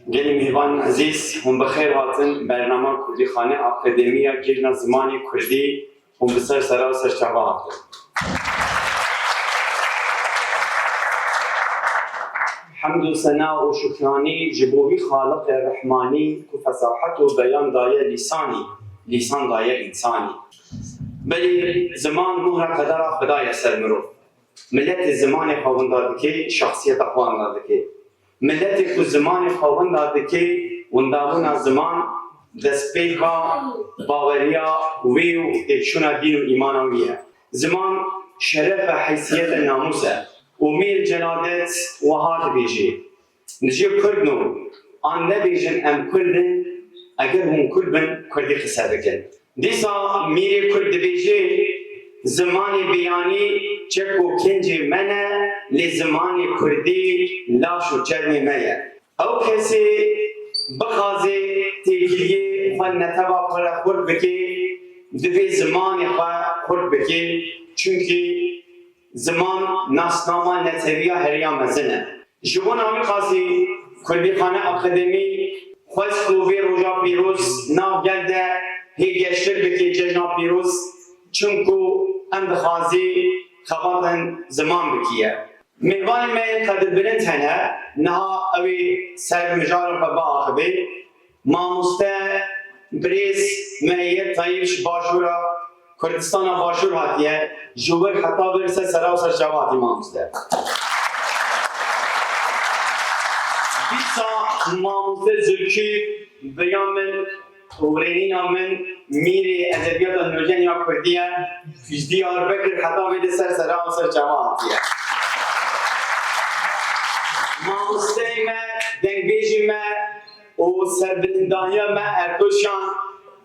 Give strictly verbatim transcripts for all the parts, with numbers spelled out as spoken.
Gelî mêvanên ezîz, hûn bi xêr hatin bernama Kurdîxane Akademiya Cejna Zimanê Kurdî, hûn bi ser sera û ser çava hatin. Hemd û sena û şukranî ji bo wî Xaliqê Rehmanî ku fesahet û beyan daye lîsanî, lîsan daye însanî. Belê ziman mohra qedera Xwedê ye ser mirov. Miletê zimanê xwe winda dike, şexsiyeta xwe winda dike. Miletê ku zimanê xwe winda dike, windabûna ziman destpêka baweriya wê û têkşûna dîn û îmana wî ye. Ziman şeref e, heysiyet e, namûs e. Û Mîr Celadet wiha dibêje, Ji Kurd no, an nebêjin em Kurd in, eger hûn Kurd bin, Kurdî qise bikin. Dîsa Mîrê Kurd dibêje, Zimanê biyanî çek û kincê me ne, lê zimanê Kurdî laş û çermê me ye. Ew kesê bixwaze têkiliyê xwe neteva xwe re xurt bike, divê zimanê xwe xurt bike, çimkî ziman nasnama netewiya heriya mezin e. Ji bona wî qasî Kurdîxane Akademî xwest ku vê roja pîroz nav gel de hêgeştir bike, cejna pîroz, çimku em dixwazî xebatên ziman bikiye. Mêvanê me yên qedirbilind hene, niha ew ê ser mijarê xwe biaxive. Mamoste birêz Mueyyed Tayîb ji Başûra Kurdistana Başûr hatiye, ji wir heta vir ser sera û ser çava hatî mamoste. Dîsa mamoste Zülkü, birya min, û rênîna min, mîrê edebiyata nûjen ya kurdî ye, ji Diyarbekir heta vê de ser sera û ser çava hatiye. Mamosteyê me, dengbêjê me û serbilindahiya me Erdoşan,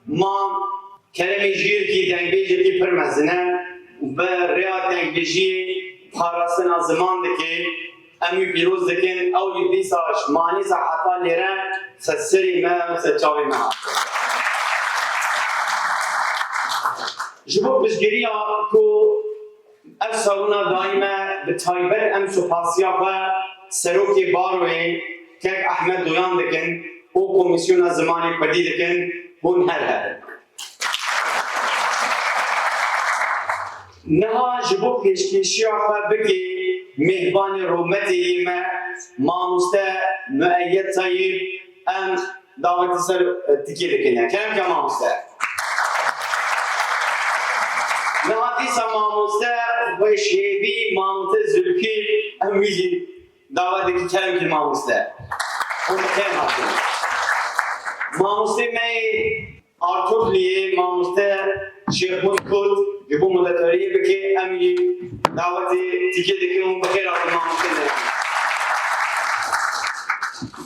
mam Keremê Jîrkî dengbêjekî pir mezin e û bi rêya dengbêjiyê parastina ziman dike. Em wî pîroz dikin, ew jî dîsa ji manîza heta lêre ser serê me û ser çavê me hatiye. Ji bo piştgiriya ku ev salona dayî me, bi taybet em supasiya xwe Serokê Baroyê Kek Ehmed Doyan dikin û Komîsyona Zimanê Kurdî dikin, hûn her hebin. Niha ji bo pêşkêşiya xwe bike mêhbanê rûmetê yê me, mamoste Mueyyed Tayîb, em dawetê ser tikê dikine. Kerem ke mamoste. Niha dîsa mamoste xweşêvî, mamoste Zülkü, em wî jî dawet dikî, kerem ke mamoste. Hûn bi xêr hatin. Mamostê me yê Artukliyê mamoste Şêxmûs Kurt ji bo moderatöriyê bike, em jî dawetê tikê dikin û bi xêr hatin mamoste Zülkü.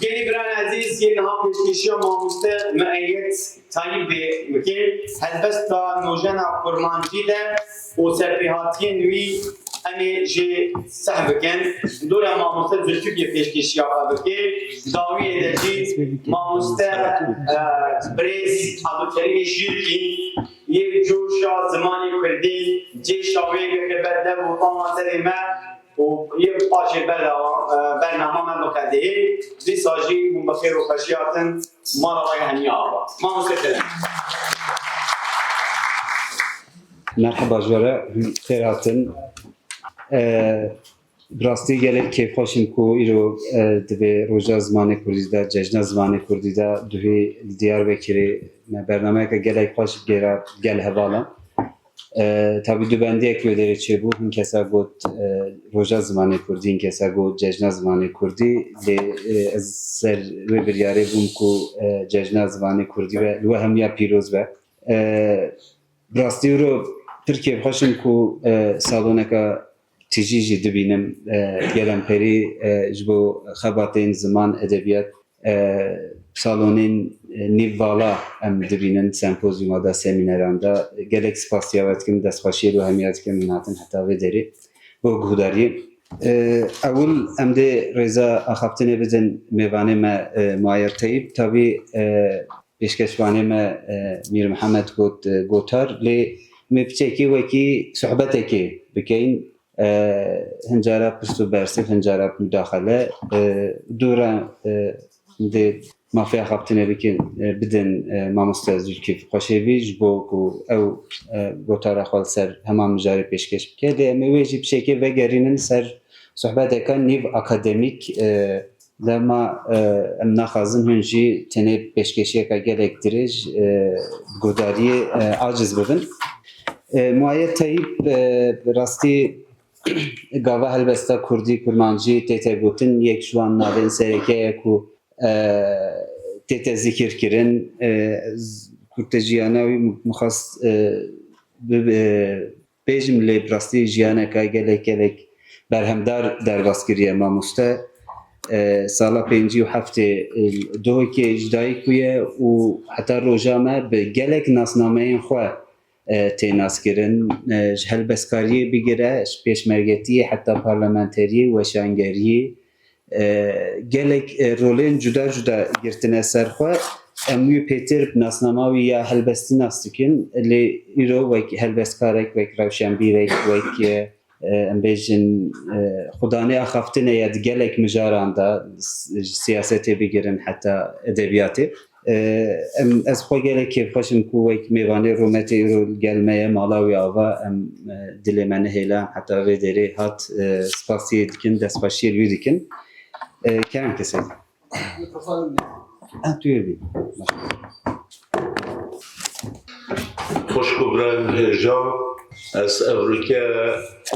Gelî birayên ezîz, yê niha pêşkêşiya mamoste Mueyyed Tayîbê bike. Helbesta nûjena kurmancî de û serpêhatiyên wî em ê jê seh bikin. Dora mamoste Zülküfliyê pêşkêşiya xwe bike. Dawiyê de jî mamoste, e, birêz Abdulkerîmê Jîrkî yê coşa zimanê kurdî, cêşa wê bike ber dev û tama serê me û yê paşê berdewam, e, bernama me biqedihê. Dîsa jî hûn bi xêr û xweşî hatin mala we hemiya ava. Mamoste Kerem. Merheba ji we re, xêr hatin. E, bi rastî gelek kêfxweş im ku îro, e, di vê roja zimanê kurdî de, cejna zimanê kurdî de, duhî li Diyarbekirê me bernameyeke gelek xweş gêra gel hevalan. E, tabî du bendiyek wê derê çêbû. Hin kesa got, e, roja zimanê kurdî, hin kesa got cejna zimanê kurdî. Lê, e, ez ser wê biryarê bûm ku, e, cejna zimanê kurdî be, li we hemiya pîroz be. E, bi rastî îro pir kêfxweş im ku, e, saloneka tijî jî dibînim, e, gelemperî, e, ji bo xebatên ziman, edebiyat, e, salonên, e, nîv vala em dibînin, sempozyuma de, semîneran de. Gelek spasiya we dikim, destxweşiyê li hemiya dikim, min hatin heta vê derê bo guhdariyê. E, ewil em dê rêza axaftinê bidin mêvanê me, e, Muayyer Teyîb. Tabî, e, pêşkeşvanê me, e, Mîr Mihemed Got-, e, Gotar, lê me piçekî wekî sohbetekê bikeyin. E, hin cara pirs û bersiv, hin cara mudaxele, e, dû re, e, Dê mafê axaftinê bikin, e, bidin, e, mamoste Zülküf Xweşêvî ji bo ku ew, e, gotara xwe li ser heman mijarê pêşkêş bike. Dê em ê wê jî bi şekê vegerînin ser sohbeteke nîv akademîk, e, Lema, e, em naxwazin hûn jî tenê pêşkêşiyeke gelek dirêj, e, bi guhdariyê, e, aciz bibin. E, Muayed Teyîb, e, bi rastî gava helbesta kurdî, kurmancî tête gotin, yek ji wan navên sereke ye ku, e, tête zikirkirin. E, ez kurte jiyana wî mixwast, e, bi, bi, bêjim, lê bi rastî jiyaneke gelek, gelek berhemdar derbas kiriye mamoste. E, sala pêncî û heftê, e, Duhokê ji dayik bûye û heta roja me bi gelek nasnameyên xwe, e, tê naskirin. E, ji helbestkariyê bigire, ji pêşmergetiyê heta parlamenteriyê, weşangeriyê, e, gelek, e, rolên cuda cuda girtine ser xwe. Em wî pêtir bi nasnama wî ya helbestî nas dikin, lê îro wek helbestkarek, wek rewşenbîrek, wek, e, e, em bêjin, e, xudanê axaftinê ye di gelek mijaran de, s-, ji siyasetê bigirin heta edebiyatê. E, em, ez xwe gelek kêfxweş im ku wek mêvanê rûmetê îro li gel me ye, mala wî ava, em, e, dilê me nehêla, em heta vê derê hat, e, spasiyê dikin, destxweşiyê li wî dikin. E, kerem kesê. Mikrofon. Ha, tu yê bî. Xweşk û birayên hêja, ez evrike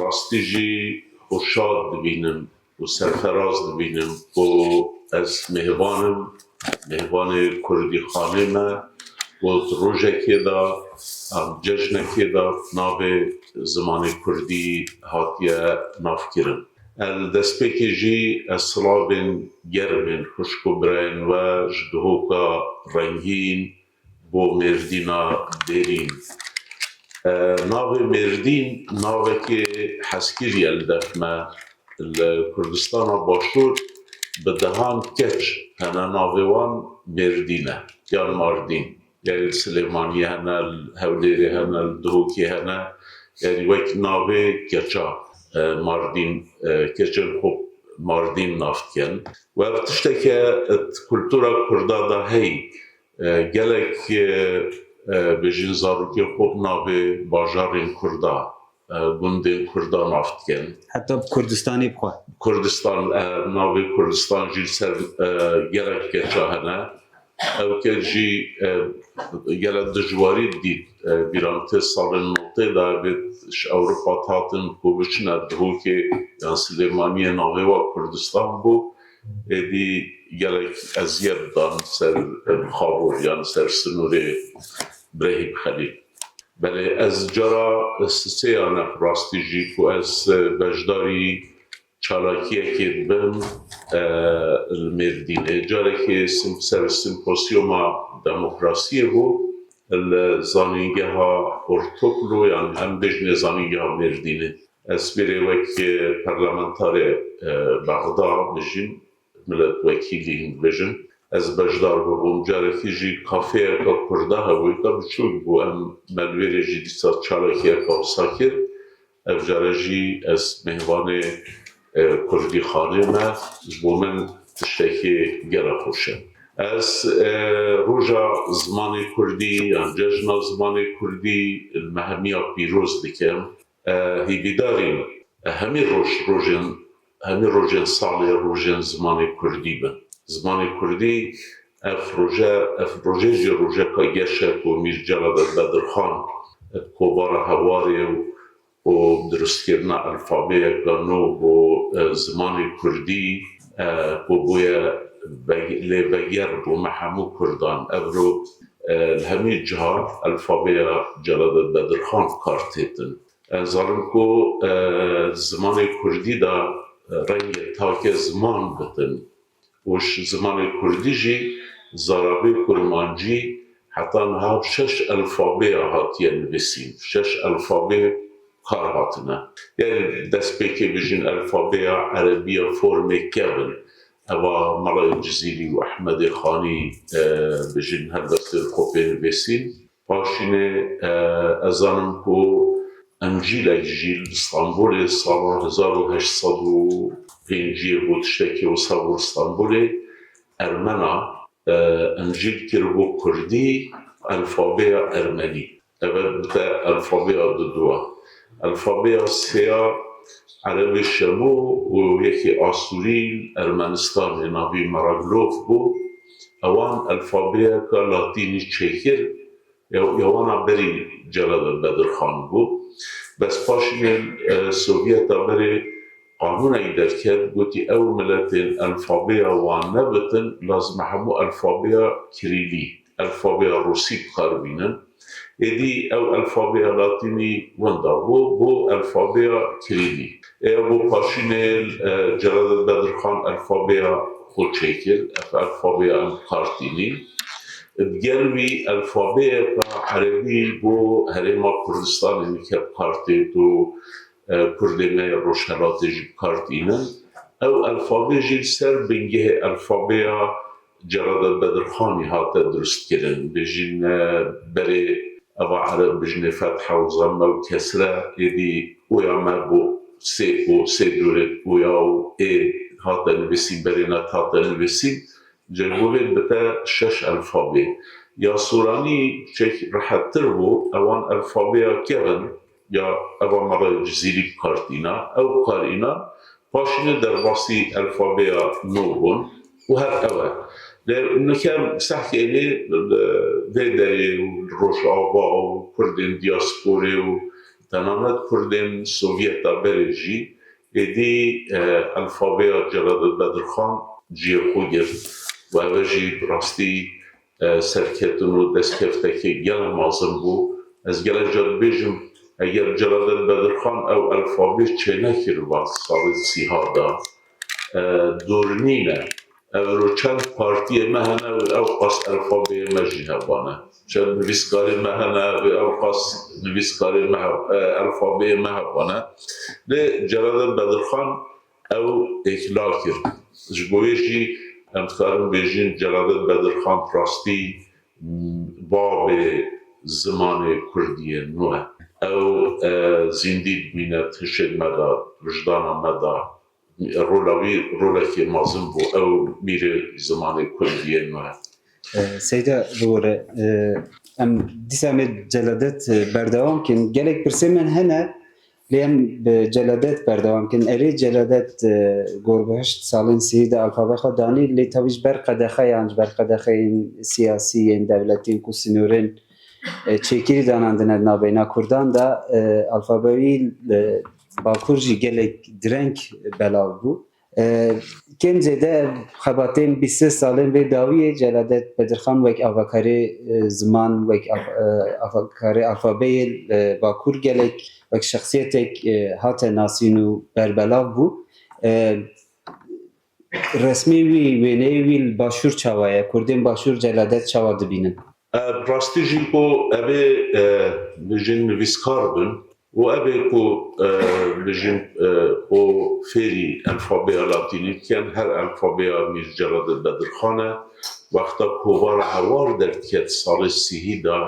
rastî jî xwe şad dibînim û serferaz dibînim ku ez mêhvan im, mêhvanê Kurdîxanê me, ku di rojekê de, em cejnekê de navê zimanê Kurdî hatiye navkirin. Ez li destpêkê jî ez silavên germên xwişk û birayên we ji Duhoka rengîn bo Mêrdîna dêrîn. E, navê Mêrdîn navekê hezkirî ye li def me. Li Kurdistana Başûr bi dehan keç hene navê wan Mêrdîn e yan Mardîn. Yanî li Silêmaniyê hene, li Hewlêrê hene, li Duhokê hene. Yanî wek navê keça, e, Mardîn, e, keçên xwe Mardîn nav dikin. Û ev tişteke, e, di kultura Kurda de heyî. E, gelek, e, e, bêjin zarokên xwe bi navê bajarên Kurda, e, gundên Kurda nav dikin. Heta bi Kurdistanê bi xwe. Kurdistan, e, navê Kurdistan jî li ser, e, gelek keça hene. Ew ket jî, e, gelek dijwarî dît. E, bîra min tê salên notê de, ev ê ji Ewropa hatin ku biçine Duhokê yan Silêmaniyê navê wa Kurdistan bû. Êdî gelek eziyet dan ser, e, xabor yan ser sinûrê Brehîm Xelîl. Belê ez cara sisêyan e rastî jî ku ez, e, beşdarî çalakiyekê dibim, e, li Mêrdînê. Carekê sim-, ser simposyoma demokrasiyê bû li zanîngeha Ortoklu, yan em bêjinê zanîngeha Mêrdînê. Ez vêrê wek, e, parlamentarê, e, Bexda bijîm, milet wekîlî bibêjin. Ez beşdar bibûm. Carekî jî kafeyeke Kurda hebûyî, ka biçûk bû. Em me li wêrê jî dîsa çalakiyeke wisa kir. Ev care jî ez mêvanê, e, Kurdîxanê me, ji bo min tiştekî gelek xweş e. Ez, e, roja zimanê Kurdî yan cejna zimanê Kurdî li me hemiya pîroz dikim. E, hêvîdarîm, e, hemî roj, rojên, hemî rojên salê rojên zimanê Kurdî bin. Zimanê Kurdî ev roje, ev rojê jî rojeka geş e ku Mîr Celadet Bedirxan bi kovara Hewarê û û dirustkirina elfabeyeke nû bo, e, zimanê kurdî, e, ku bûye veg-, lê veger bo me hemû kurdan. Evro, e, li hemî cihan elfabeya Celadet Bedirxan bi kar têtin. Ez zanim ku, e, zimanê kurdî de, e, rengê take ziman bitin. Û ji zimanê kurdî jî zarabê kurmancî heta niha bi şeş elfabeya hatiye nivîsîn. Şeş elfabê kar hatine. Yanî destpêkê bijîn elfabeya erebî ya formê kev in. Eva Melayê Cizîrî û Ehmedê Xanî, e, bijîn helbestên xwe pê nivîsîn. Paşînê, e, ez zanim ku Encîlek jî li Stenbolê sala hezar û heşt sed û pêncî bû, tiştekî wisa bû li Stenbolê. ermena, e, encîl kiribû kurdî, elfabeya ermenî. Eve dibite elfabeya duduwa. Elfabeya sêya erebê şemo û yekê asûrî Ermenistanê navî Meraglov bû. Ewan elfabeyeka latînî çêkir, ya, ya wana berî Celal Bedirxan bû. Bes paşî, e, Sovyeta berê qanûnek derket, gotî ew miletên elfabeya wan nebitin, lazim e hemû elfabeya kirîlî, elfabeya rûsî bi kar bînin. Êdî ew elfabeya latînî winda bû, bû elfabeya kirîlî. Ê bo paşînê, e, Celal Bedirxan elfabeya xwe çêkir, ev elfabeya em bi kar tînîn. Bi gel wî elfabeyeka erebî bo Herêma Kurdistanê nike bi kar têt û, e, Kurdê me yê Rojhelatê jî bi kar tînin. Ew elfabe jî li ser bingehê elfabeya Celal Bedirxanî hate dirustkirin. Bêjin, e, berê eva ereb bijinê fethe û zemme û kesre, êdî oya me bo sê û sê dorê oya û ê hate nivîsî, berê ne hate nivîsî. Ji bo vê dibite şeş elfabê. Ya soranî çek rehettir bû, ewan elfabeya kevin ya eva me re Cizîrî bi kar tîna, ew bi kar îna, paşî ne derbasî elfabeya nû bûn û her ew e. Lê nikem sehkê lê, e, vê derê û Rojava û Kurdên diasporê û tenanet Kurdên Sovyeta berê jî êdî, e, elfabeya Celal Bedirxan cihê xwe girt û ev jî bi rastî, e, serketin û destkeftekê gelek mezin bû. Ez gelek car dibêjim, eger Celal Bedirxan ew elfabê çênekiriba salê sîha de, e, dor nîne. Ev ro çend partiyê me hene, ew qas elfabeyê me jî hebane. Çend nivîskarê me hene, ew qas nivîskarê me he-, e, elfabeyê me hebane. Lê Celal Bedirxan ew êkla kir. Ji bo wê jî em dikarin bêjin Celal Bedirxan rastî, m, babê zimanê kurdî ye nû ye. Ew, e, zîndî dimîne hişê me de, wijdana me de. Rola wî rolekê mezin bû. Ew mîrê zimanê kurdî ye nû ye. E, Seyda, bi were, e, em dîsa em ê Celadet, e, berdewam kin. Gelek pirsê min hene, lê em bi Celadet berdewam kin. Erê Celadet, e, Gorbihişt salên sî de alfabe xwe danî, lê tevî ji ber qedexe yan ji ber qedexeyên siyasî yên dewletî ku sînorên, e, çêkirî danandine di navbeyna Kurdan de, e, alfabe wî li Bakur jî gelek direng belav bû. E, kêm zêde xebatên bîst sê salên vê dawiyê Celadet Bedirxan wek avakarê, e, ziman, wek av-, e, avakarê alfabeyê, e, Bakur gelek wek şexsiyetek, e, hate nasîn û berbelav bû. E, resmê wî, wêneyê wî li Başûr çawa ye? Kurdên Başûr Celadet çawa dibînin? E, bi rastî jî ku evê, e, bijin nivîskar bin û evê ku, e, bijin, e, ku fêrî elfabeya latînî dikin, her elfabeya Mîr Celadet Bedirxan e. Wexta kovara Hewar derdiket salê sîhî de,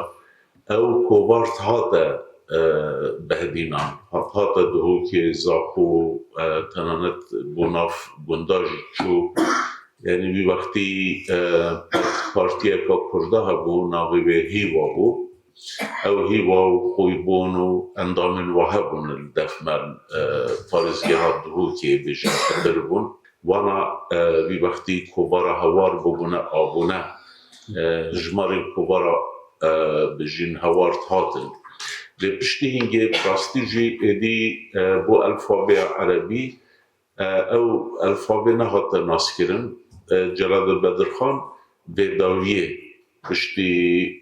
ew kovar hate, e, behdînan. Hat-, hate Duhokê, Zaxo, e, tenanet bo nav gunda jî çû. Yanî wî wextî, e, partiyeka Kurda hebû, navê wê Hîwa bû. Ew Hîwa û Qoybon û endamên wa hebûn li Defmel, e, parêzgeha Duhokê bêjin Xetir bûn. Wana, e, wî wextî kovara Hewar bûbûne abûne. E, jimarên kovara, e, bijîn Hewar hatin. Lê piştî hingê bi rastî jî êdî, e, bo elfabeya erebî, e, ew elfabe nehate naskirin. E, Celal Bedirxan vê dawiyê piştî,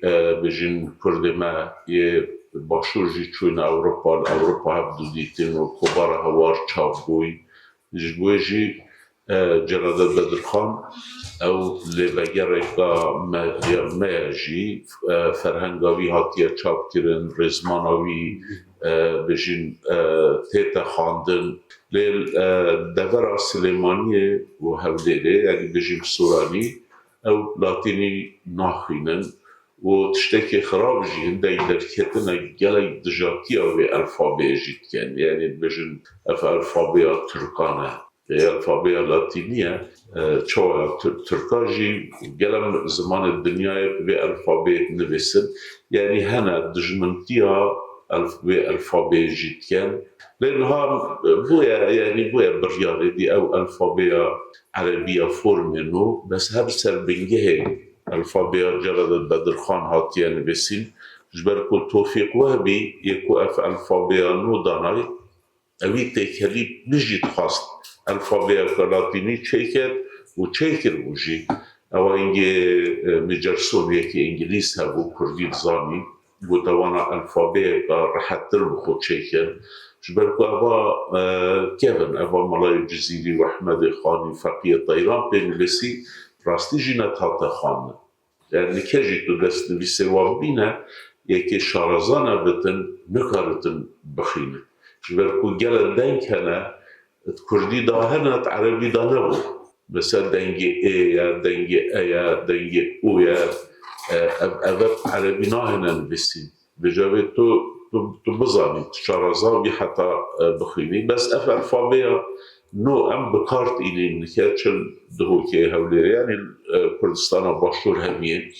e, bijîn Kurdê me yê Başûr jî çûyne Ewropa, li Ewropa hev dû dîtin û kovara Hewar çap bûy. Ji bo wê jî, e, Celadet Bedirxan ew lêvegereka me, ya me ye jî, e, ferhenga wî hatiye çapkirin, rêzmana wî, e, bijîn, e, tête xwendin. Lê, e, devera Silêmaniyê û Hewlêrê, yanî bijîn Soranî, ew latînî naxwînin û tiştekî xirab jî hindek derketine gelek dijatiya wê elfabeyê jî dikin. Yanî bijîn ev elfabeya Tirkan e. Ê alfabeya latînî ye. E, çawa ya Tir-, Tirka jî gelek zimanê dinyayê bi vê alfabeyê dinivîsin. Yanî hene dijmintiya elf-, vê alfabeyê jî dikin. Lê niha bûye, yanî bûye biryarê dî ew alfabeya erebî ya formê nû, bes her ser bingehê alfabeya Celadet Bedirxan hatiye nivîsîn. Ji ber ku Tofîq Wehbî yê ku ev alfabeya nû danayî, ewî têkelî min jî dixwast alfabeyeke latînî çêket û çêkiribû jî. Ewa hingê, e, Migerson yekî îngilîz hebû, kurdî dizanî, gote wana alfabeyeke rehettir bi xwe çêkin. Ji ber ku eva, e, kevin, eva Melayê Cizîrî û Ehmedê Xanî, Feqiyê Teyran pê nivîsî, rastî jî nedihate xwendin. Yani nike jî tu destnivîsê wan bîne, yekê şarezan e bitin, nikaritin bixînin. Ji ber ku gelek deng hene, di kurdî de hene, di erebî de nebû. Mesela dengê ê ye, dengê e ye, dengê û ye. E, ev, ev, ev erebî nahêne nivîsîn. Vêca vê tu, tu, tu bizanî, tu şareza bî heta, e, bixwînî. Bes ev alfabeya nû em bi kar tînîn nike çil Duhokê, Hewlêrê, yanî, e, Kurdistana Başûr hemiyê.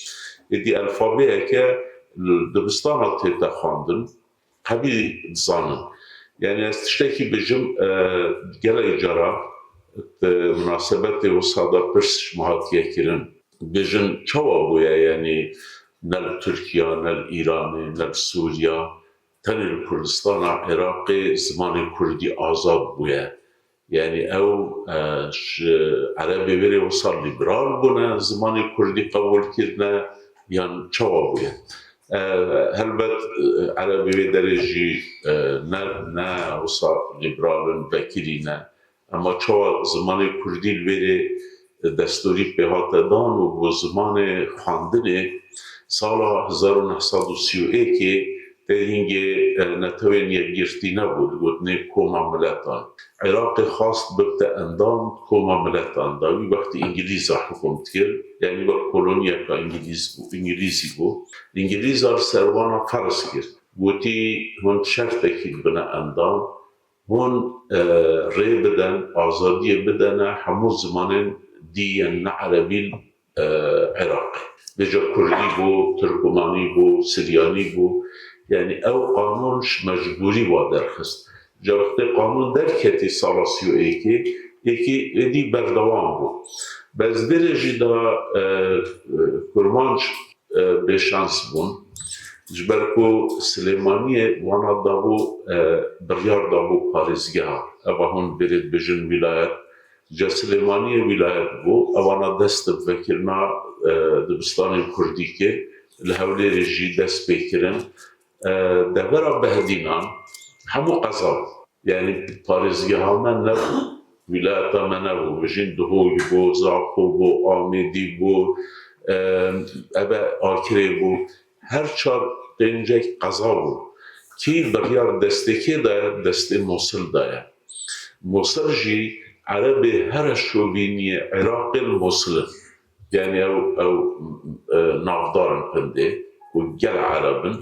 Êdî alfabeyeke li dibistana tête xwendin, hevî dizanin. Yanî ez tiştekî bijim, e, gelek cara di minasebetê wisa de pirs ji me hatiye kirin. Bijin çawa bûye, yanî ne li Tirkiya, ne li Îranê, ne li Sûriya, tenê li Kurdistana Iraqê zimanê kurdî azad bûye. Yanî ew, e, ji erebê wêrê wisa lîberal bûne, zimanê kurdî qebûl kirine, yan çawa bûye? E, helbet, e, erebê wê derê jî, e, ne, ne wisa lîberal in, vekirî ne. Ema çawa zimanê kurdî li vêrê destûrî pê hate dan û bû zimanê xwendinê, sala hezar û neh sed û sî û êkê tê hingê, e, Netewên Yekgirtî nebû, digotinê Koma Miletan. Iraqê xwast bibte endam Koma Miletan de, wî wextî Îngilîza hukum dikir, yanî wek koloniyeka Îngilîz bû, Îngilîzî bû. Îngilîza li ser wana ferz kir. Gotî, hûn şertekî dibine endam, hûn, e, rê bidin, azadiyê bidene hemû zimanên dî yên ne erebî, e, Iraqê. Vêca kurdî bû, tirkumanî bû, siryanî bû. Yanî ew qanûn ji mecbûrî wa derxist. Ca wextê qanûn derketî sala sî û êkê, êkî êdî berdewam bû. Bes vê rê jî da, e, e, Kurmanc e, bêşans bûn. Ji ber ku Silêmaniyê wana dabû, e, biryar dabû parêzgeha. Eva hûn berê dibêjin wîlayet. Ca Silêmaniyê wîlayet bû. Ewana dest bi vekirina, e, dibistanên kurdî kir. Li Hewlêrê jî dest pê kirin. E, devera Behdînan hemû qeza bû. Yanî parêzgeha me nebû, wîlayeta me nebû. Bijîn Duhok bû, Zaxo bû, Amêdî bû, e, eve Akirê bû. Her çar pêncek qeza bû. Kî biryar destê kê daye? Destê Mosil daye. Mosil jî erebê here şovîniyê Iraqê li Mosil in. Yanî ew, ew, e, navdar in pindê û gel ereb in.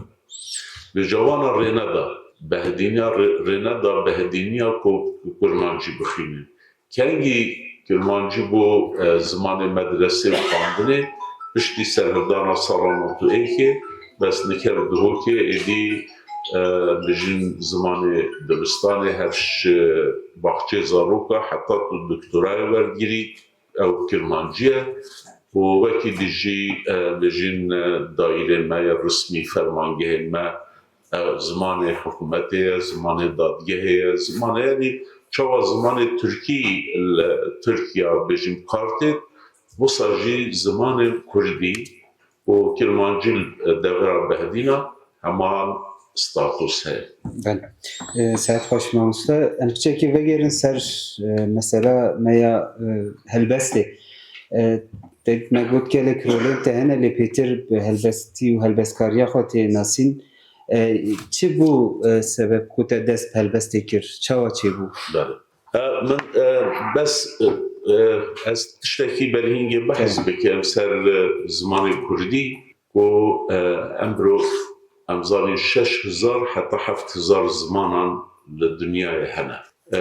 Vêca wana rê neda. Behdîniya rê-, rê neda Behdîniya ku, ku kurmancî bixwînin. Kengî kurmancî bû, e, zimanê medresê û xwendinê, piştî serhildana sala nod û êkê, bes nike li Duhokê êdî, e, bijîn zimanê dibistanê her ji baxçê zaroka heta tu doktorayê werdigirî, ew kirmancî ye û wekî dî jî, e, bijîn, e, daîrên me ya resmî, fermangehên me, e, zimanê hikûmetê ye, zimanê dadgehê ye, zimanê, yanî çawa zimanê tirkî li Tirkiya bijîn kar tê, wisa jî zimanê kurdî û kirmancî li devera Behdîna heman status heye. Belê. E, Sehet xweş mamoste. Em piçekî vegerin ser, e, mesela me ya, e, helbestê. E, te, me got gelek rolên te hene, lê pêtir bi helbestî û helbestkariya xwe tê nasîn. E, çi bû, e, sebeb ku te dest bi helbestê kir? Çawa çêbû? Belê. E, min, e, bes, e, e, ez tiştekî berhîngê behs Tamam. bikim ser, e, zimanê kurdî, ku, e, emro em zanîn şeş hezar heta heft hezar zimanan li dinyayê hene. E,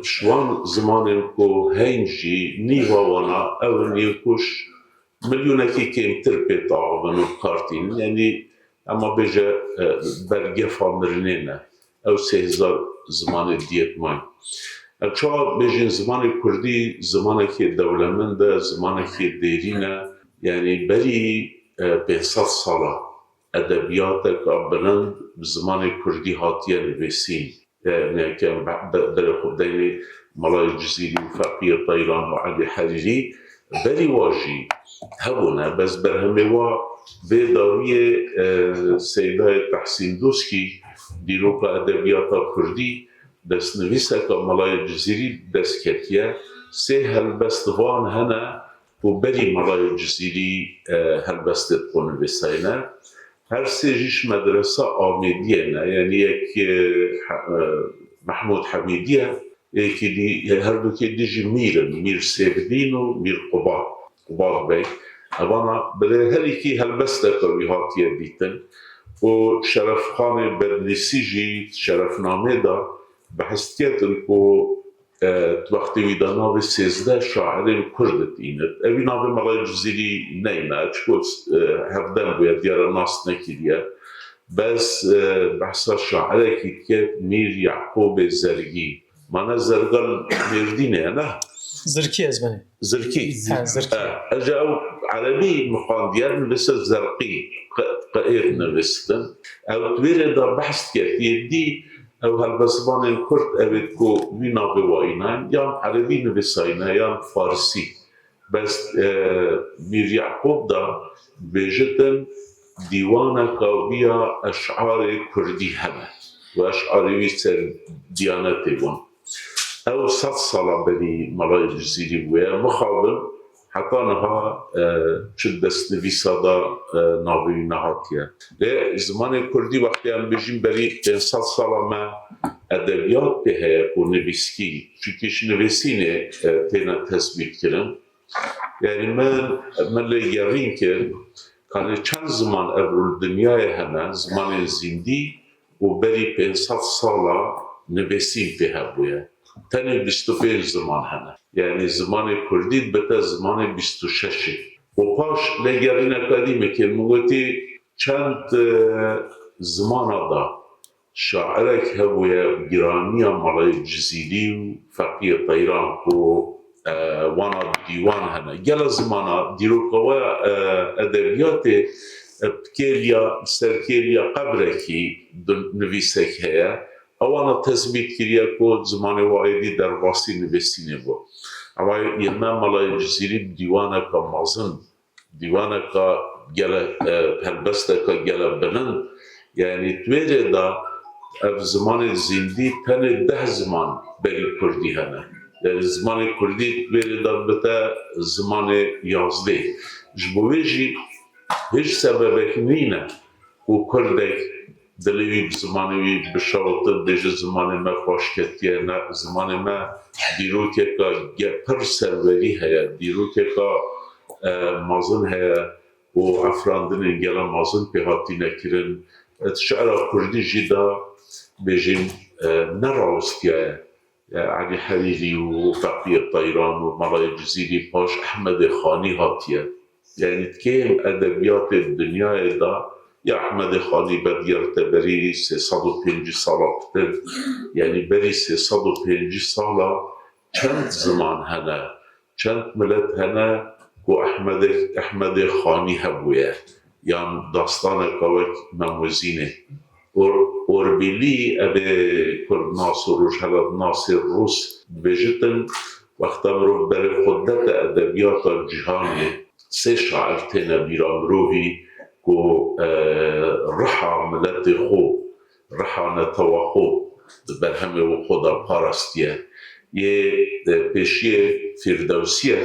ji wan zimanên ku heyn jî nîva wana ew in yên ku ji milyonekî kêmtir pê diavin û bi kar tînin. Yanî ema bêje, e, bergefa mirinê ne. Ew sê hezar zimanê diyê dimayîn. Em çawa bêjin zimanê kurdî zimanekî dewlemend e, zimanekî dêrîn e. Yanî berî, e, pênc sed sala edebiyateka bilind bi zimanê kurdî hatiye nivîsîn. E, ne ke em be-, be-, berê xwe deynê Melayê Cizîrî û Feqiyê Teyran û Elî Herîrî, berî wa jî hebûne, bes berhemê wa vê dawiyê, e, Seydayê Tehsîn Doskî, dîroka edebiyata kurdî, destnivîseka Melayê Cizîrî dest ketiye. Sê helbest van hene ku berî Melayê Cizîrî, e, helbestê xwe nivîsayne. Her sê jî ji medresa Amêdiyê ne. Yanî yek, e, He-, e, Mehmûd Hemîdî ye, yekî dî, her dukê dî jî mîr in. Mîr Sêvdîn û Mîr Qubat, Qubat Bey. Evana bi rê her yekî helbesteke wî hatiye dîtin. Û Şerefxanê Bedlîsî jî şerefnamê de behs diketin ku, e, di wextê wî de navê sêzdeh şairên kurd dînit. Evî navê Melayê Cizîrî neyne, çiko, e, hevdem bûye, diyara nas nekiriye. Bes, e, behsa şairekî dike, Mîr Yaqûbê Zergî. Mane zerga li Mêrdînê ye, ne? Zirkî ez benî. Zirkî. He, zirkî. He, ez ew erebî mixwandiye, nivîse zerqî, qe-, qe êr nivîstin. Ew di wê rê de behs dike, yê dî ew helbestvanên kurd ew ê ku wî navê wa înayn, yan erebî nivîsayne, yan farisî. Bes, e, Mîr Yaqûb da bêjitin dîwaneka wî ya eşarê kurdî hene. Û eşarê wî ser diyanetê bûn. Ew sed sala berî Melayê Cizîrî bûye. Mixabin heta niha, e, çi destnivîsa da, e, navê wî nehatiye. Lê zimanê kurdî wextê em bêjin berî pênc sed sala me edebiyat pê heye ku nivîskî, çunkî ji nivîsînê, e, têne tesbît kirin. Yanî min, min lê gerîn kir, kanê çend ziman evro li dinyayê hene, zimanên zîndî û berî pênc sed sala nivîsîn pê hebûye. Tenê bîst û pênc ziman hene. Yanî zimanê kurdî dibite zimanê bîst û şeşê. Û paş lêgerîneke dî min kir, min gotî çend, e, zimana da şairek hebûye, giraniya Melayê Cizîrî û Feqiyê Teyran ku, e, wana bi dîwan hene. Gela zimana dîroka we, e, edebiyatê, e, bi kêliya, serkêliya qebrekî di nivîsek heye. Ewana tesbît kiriye ku zimanê wa êdî derbasî nivîsînê bû. Ewa yê me Melayê Cizîrî bi dîwaneke mezin, dîwaneka gele, e, helbesteka gele bilind. Yanî di wê rê de ev zimanê zîndî tenê deh ziman berî kurdî hene. Yanî zimanê kurdî di wê rê de bite zimanê yazdê. Ji bo wê jî hiç sebebek nîne ku kurdek dilê wî bi zimanê wî bişewite, bêje zimanê me xweş ketiye, ne, zimanê me dîrokeka ge-, pir serwerî heye, dîrokeka, e, mezin heye û efrandinên gele mezin pê hatîne kirin. Di şi'ra kurdî jî de bêjin, e, ne rawestiyaye. E, Elî Herîrî û Feqiyê Teyran û Melayê Cizîrî, paş Ehmedê Xanî hatiye. Yanî di kêm edebiyatê dinyayê de ya Ehmedê Xanî vedigerte berî sê sed û pêncî sala pitir, yanî berî sê sed û pêncî sala çend ziman hene, çend milet hene ku Ehmedê, Ehmedê Xanî hebûye, yan dastaneke wek Memozînê. Or-, Orbîlî, ev ê kurdnas û rojhelatnasê rûs dibêjitin, wexta mirov berê xwe dete edebiyata cîhanê, sê şair têne bîra mirovî ku, e, riha miletê xwe, riha netewa xwe di berhemê xwe de parastiye. Yê, e, pêşiyê Fîrdewsî ye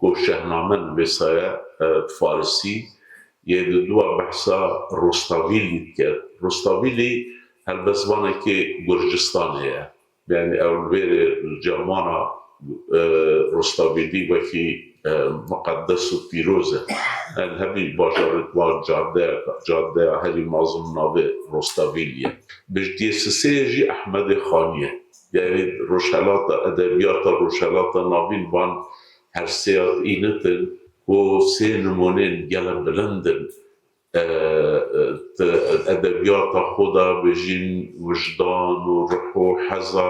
ku Şehname nivîsaye, e, bi farisî, yê di dua behsa Rostavîlî dike. Rostavîlî helbestvanekê Gurcistanê ye. Yanî ew li vêrê li cemana, e, Rostavîlî wekî, e, miqedes û pîroz e. Em hebî bajarê wan cadeya, cadeya herî mezin navê Rostavîlî ye. Bi diyê sisê jî Ehmedê Xanî ye. Yanî Rojhelata, edebiyata Rojhelata Navîn van her sê ya tînitin, ku sê nimûnên gele bilind in. E, e, te-, edebiyata xwe de bêjîn wijdan û ruh û heza,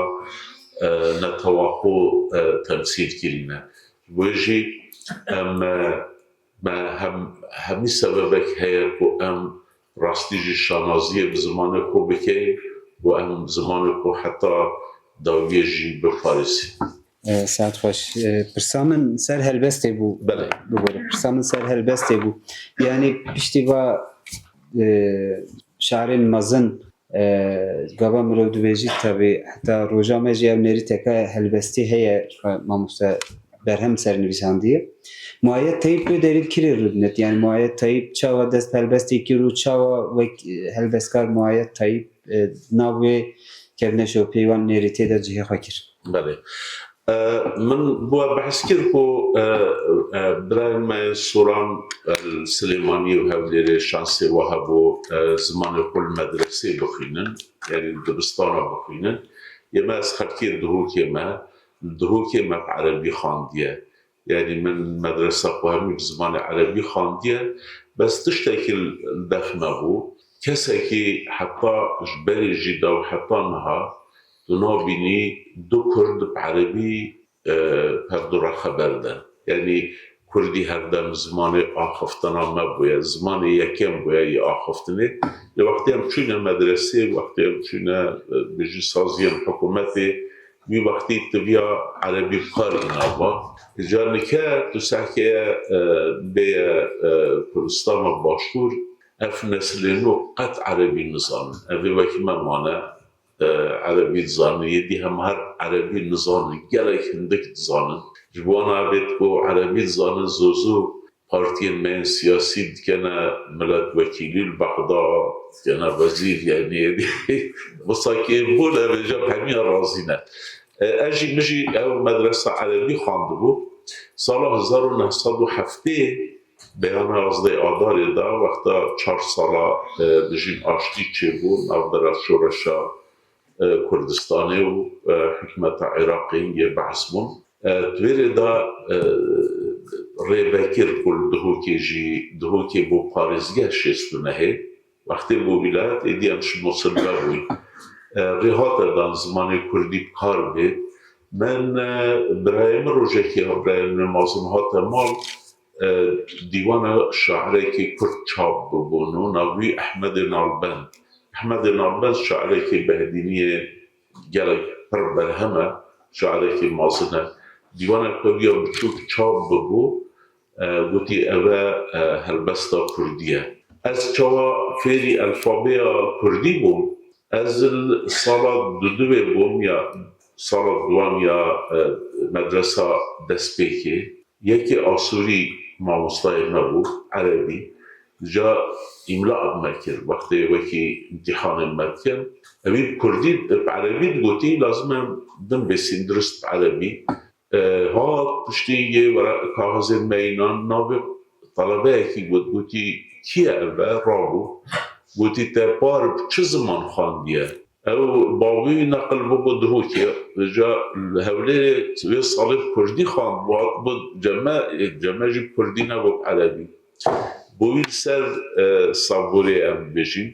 e, netewa xwe, e, temsîl kirîne. Ji bo jî em, e, me hem, hemî sebebek heye ku em rastî jî şanaziyê bi zimanê xwe bikin û em zimanê xwe heta dawiyê jî biparêzin. E, saet xweş. E, pirsa min ser helbestê bû. Belê. Bibore, pirsa min ser helbestê bû. Yanî piştî va, e, şairên mezin, e, gava mirov dibêjî, tabi heta roja me jî ev nêrîteke helbestî heye, e, mamoste Berhem sernivîsandiye. Muayet Tayîp wê derî kirê rûdinit. Yanî Muayet Tayîp çawa dest bi helbestê kir û çawa wek, e, helbestkar Muayet Tayîp, e, nav wê kevneşopeyî wan nêrîtê de cihê xwe kir. Belê. E, min bi we behs kir ku, e, e, birayên me Soran, e, li Silêmaniyê û Hewlêrê şansê we hebû, e, zimanê xwe li medresê bixwînin, yanî li dibistana bixwînin. Yê me ez xelkê Duhokê me, li Duhokê me bi erebî xandiye. Yanî min medresa xwe hemî bi zimanê erebî xandiye. Bes tiştekî li def me bû. Kesekî heta ji berê jî de û heta niha tu nabînî du kurd bi erebî, e, perdû re xeber de. Yanî kurdî her dem zimanê axiftina me bûye, zimanê yekem bûye yê axiftinê. Lê wextê em çûne medresê, wextê em çûne, e, bêjî saziyên hikûmetê, wî wextî tiviya erebî bi kar îna va. Îca nike tu sehkeye, e, bêye, e, Kurdistana Başûr, ev neslê nû qet erebî nizanin. Ev ê wekî me mane, e, erebî dizanin. Yê dî hem her erebî nizanin. Gelek hindik dizanin. Ji bo wana ev ê ku erebî dizanin, zû zû partiyên me yên siyasî dikene miletwekîlî li Bexda, dikene wezîr, yanî wisa kêmbûn e, vêca hemiya razî ne. E, ez jî, min jî ew medresa erebî xwendibû. Sala hezar û neh sed û heftê, beyana yazdeh Adarê de, wexta çar sala, e, dijîn aştî çêbû, navbera şoreşa, e, Kurdistanê û, e, hikûmeta Iraqê yên yê behs bûn. E, di vê rê de, e, rê vekir ku li Duhokê jî, Duhokê bû parêzgeh şêst û nehê, wextê bû wîlayet, êdî em ji Mosil vebûyîn. E, rê hate dan zimanê kurdî bi kar bê. Min, e, birayê min rojekê, birayê min mezin hate mal, e, dîwana şairekî kurd çap bibûn û navî Ehmedê Nalbend. Ehmedê Nalbend şairekî Behdîniyê gelek pir berhem e, şairekî mezin e. Dîwana xwe ya biçûk çap bibû, e, gotî, ev e, e, helbesta kurdî ye. Ez çawa fêrî elfabeya kurdî bûm? Ez li sala dudivê bûm ya sala duwan ya, e, medresa destpêkê. Yekê Asûrî mamostayê me bû, erebî. Ca îmla bi me kir, wextê wekî îmtîhanên me dikin. Evî bi kurdî, bi erebî digotî, lazim e binivîsîn dirust bi erebî. E, hat piştî yê were kaxizên me înan navê talebeyekî got, gotî, kî ye ev e? Rabû. Gotî, te par bi çi ziman xandiye? Ew bavî neqil bûbû Duhokê. Ca li Hewlêrê wê salê bi kurdî xwendibû, hatibû ceme, ceme jî bi kurdî nebû, bi erebî. Bo wî li ser, e, sabûrê em bibêjin.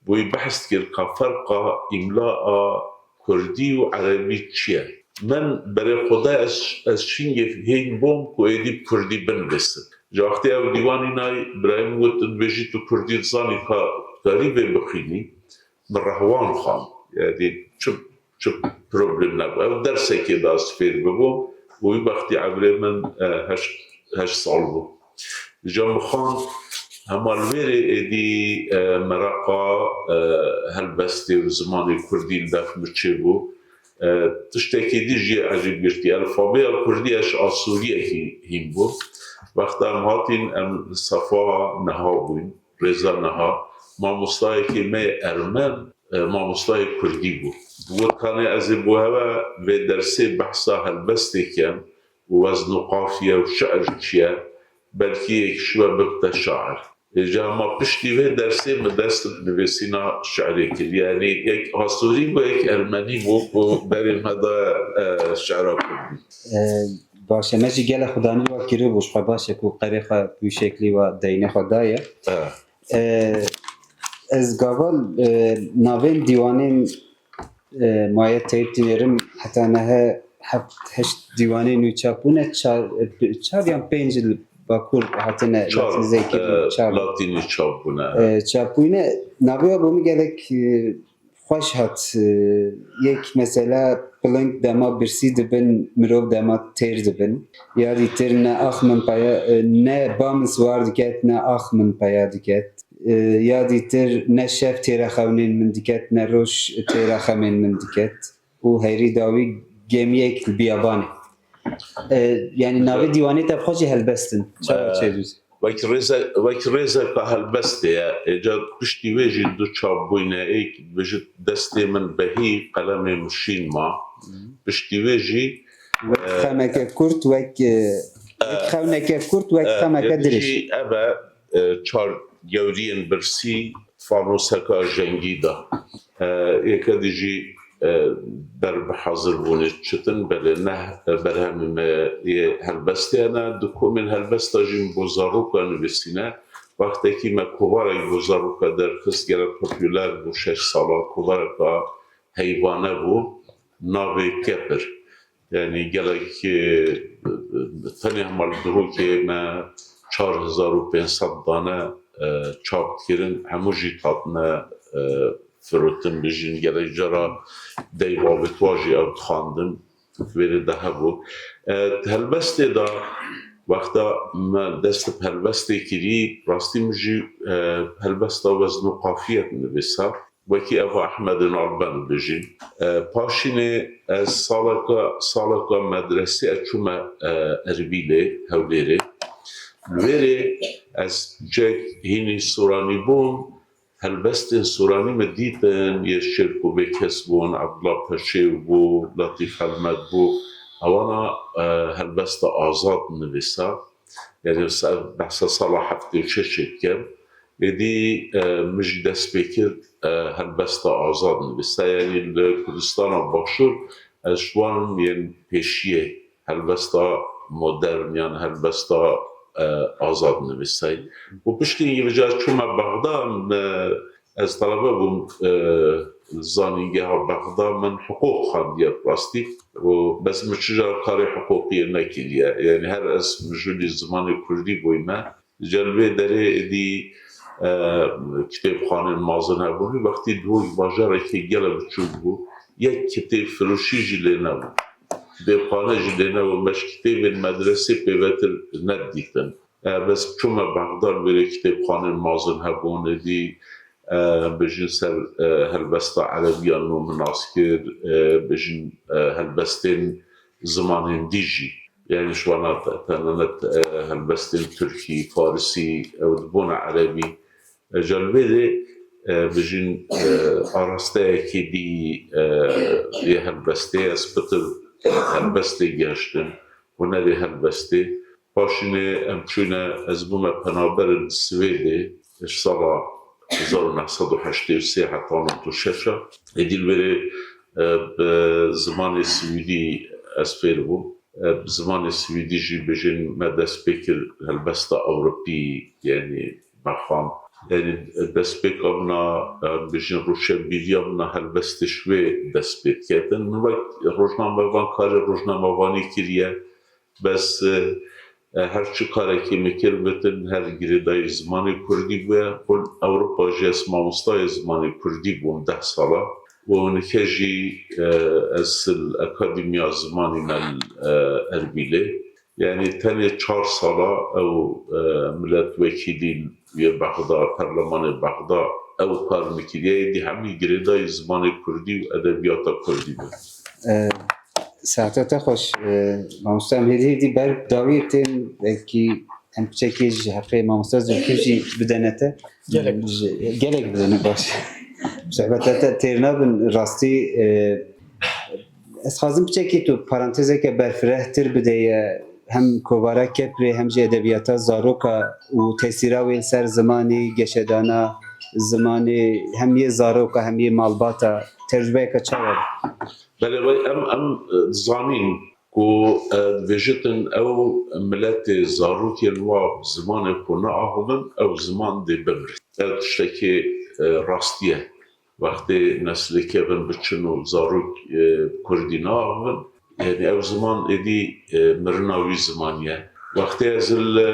Bo wî behs dikir ka ferqa îmla a kurdî û erebî çi ye. Min berê xwe da ez, ez şingê hêk bûm ku êdî bi kurdî binivîsim. Ji wextê ew dîwanî nayê, birayê min got, tu dibêjî tu kurdî dizanî, ka, karî vê bixwînî? Min rehwan xwend. Yanî çi, çi problem nebû. Ew dersekê da ez fêr bibûm û wî wextî evrê min, e, heşt, heşt sal bû. Îca min xwend, hema li vê rê êdî, e, mereqa, e, helbestê û zimanê kurdî li def min çêbû. E, tiştekî dî jî ecêbgirtî. Elfabeya kurdî ez ji Asûriyekî hîn bûm. Wexta em hatîn, em li sefa niha bûyn, rêza niha. Mamostayekî me yê ermen, e, mamostayê kurdî bû. Got, kanê ez ê bo hewe vê dersê behsa helbestê kem û wezn û qafiye û şi'r çi ye, belkî yek ji we bibite şair. Êca ma piştî vê dersê min dest bi nivîsîna şi'rê kir. Yanî yek Asûrî bû, yek Ermenî bû ku berê me daye, e, şi'ra kurdî. E, baş e, me jî gelek xudanî wa kiribû, ji xwe baş e ku qerê xwe bi wî şeklî wa deynê xwe daye. E. E, ez gava, e, navên dîwanên, e, maye teyb dinêrim, heta nehe heft heşt dîwanê nû çap bûne, çar, e, çar yan pênc li Bakur hatine Çar, latînîze kirin, e, çar. Latînî çap bûne. E, çap bûne. Navê wa bo min gelek, e, xweş hat. E, yek mesela piling dema birsî dibin, mirov dema têr dibin. Ya dîtir ne ax min peya, e, ne ba min siwar diket, ne ax min peya diket. E, ya dîtir ne şev têra xewnên min diket, ne roj têra xemên min diket. Û herî dawî gemiyek li biyabanê. E, yanî navê dîwanê te bi xwe jî helbest in. Çawa çêdûz? Wek rêze-, wek rêzeka helbestê ye. Êca piştî wê jî du çap bûyne, êk bi ji destê min behî, qelemê min şîn ma. Piştî wê jî, wek, e, xemeke kurt, wek, e, wek, e, xewneke kurt, wek, e, xemeke dirêj. Jî ev e, e, çar gewriyên birsî fanoseka jengî da. E, yeke dî jî, e, ber bi hazirbûnê çitin, belê ne, e, berhemê me yê helbestê ne, di komên helbesta jî min bo zaroka nivîsîne. Wextekî me kovarek bo zaroka derxist, gelek populer bû, şeş sala, kovareka heyvane bû, navê Kepir. Yanî gelek, e, tenê hema li Duhokê me çar hezar û pênc sed dane, e, çap kirin, hemû jî hatine, e, firotin, bijîn. Gelek cara dey babetwa jî ew dixwandin, vêrê de hebû. E, helbestê de, wexta me dest bi helbestê kirî, rastî min jî, e, helbesta wezn û qafiyet nivîsa. Wekî eva Ehmedê Nalbend bijî. E, paşînê ez saleka, saleka medresê ez çûme, e, Erbîlê, Hewlêrê. Li wêrê ez cek hînî soranî bûm, helbestên soranî me dîtin, yê Şêrko Bêkes bûn, Ebdullah Peşêw bû, Letîf Helmet bû. Ewana, e, helbesta azad nivîsa. Yanî se-, behsa sala heftê û şeşê dikim. Êdî, e, min jî dest pê kir, e, helbesta azad nivîsa. Yanî li Kurdistana Başûr ez ji wan im yên pêşiyê helbesta modern yan helbesta, e, azad nivîsayî. Û piştî vêca çûme Bexda, min, e, Ez talebe bûm, e, li zanîngeha Bexda, min hiqûq xwendiye bi rastî. Û bes min çi car karê hiqûqiyê nekiriye. Yanî her ez mijûlî zimanê kurdî bûyme. Ji li vê derê êdî, e, kitêbxanên mazin hebûn. Wextî Duhok bajarekî gelek biçûk bû. Yek kitêb firoşî jî lê nebû. Kitêbxane jî lê nebû. Me ji kitêbên medresê pêvetir nedîtin. E, bes çûme Bexda, li wêrê kitêbxanên mazin hebûn, êdî, e, bijîn ser, e, helbesta erebiya nû min nas kir, e, bijîn, e, helbestên zimanên dî jî. Yanî ji wana te-, tenenet, e, helbestên tirkî, farisî, ew dibûne erebî. E, ji li vê de, e, bijîn, e, arasteyekî dî, e, yê helbestê, ez pitir helbestê gehiştim, hunerê helbestê. Paşînê em çûne, ez bûme penaber li Swêdê, ji sala hezar û neh sed û heştê û sê heta nod û şeş e. Êdî li wêrê, e, bi zimanê swîdî ez fêr bûm. E, bi zimanê swîdî jî bijîn me dest pê kir helbesta ewropî, yanî mexam. Yanî destpêka min a, e, bijîn rûşenbîriya min a helbestê ji wê dest pê diketin. Min wek rojnamevan karê rojnamevanî kiriye. Bes, e, e, her çi karekî min kir, gotin her girêdayî zimanê kurdî bûye. Xwe Ewropa jî ez mamostayê zimanê kurdî bûm deh sala. Û nike jî, e, ez li Akademiya Zimanî me li, e, Erbîlê. Yanî tenê çar sala ew, e, miletwekîlî yê Bexda, perlemanê Bexda ew kar min kiriye. Êdî hemî girêdayî zimanê kurdî û edebiyata kurdî bû. E, Saeta te xweş. E, mamoste, em hêdî hêdî ber dawiyê tên, belkî em piçekê ji heqê mamoste Zilkîf jî bidene te. Gelek. Ji, gelek bidene, baş. Sohbeta te têr nabin, rastî, e, ez xwazim piçekî tu parantezeke berfirehtir bideye, hem kovara Keprê hem jî edebiyata zaroka û tesîra wê li ser zimanê, geşedana zimanê hem yê zaroka hem yê malbata, tecrubeyeke çawa bû? Belê, vay, em, em, e, zanîn ku, e, dibêjitin ew miletê zarokên wa bi zimanê xwe neaxivin, ew ziman dê bimre. Ev tiştekî, e, rastî ye. Wextê neslê kevin biçin û zarok, e, kurdî naaxivin, yanî ew ziman êdî, e, mirina wî zimanî ye. Wextê ez li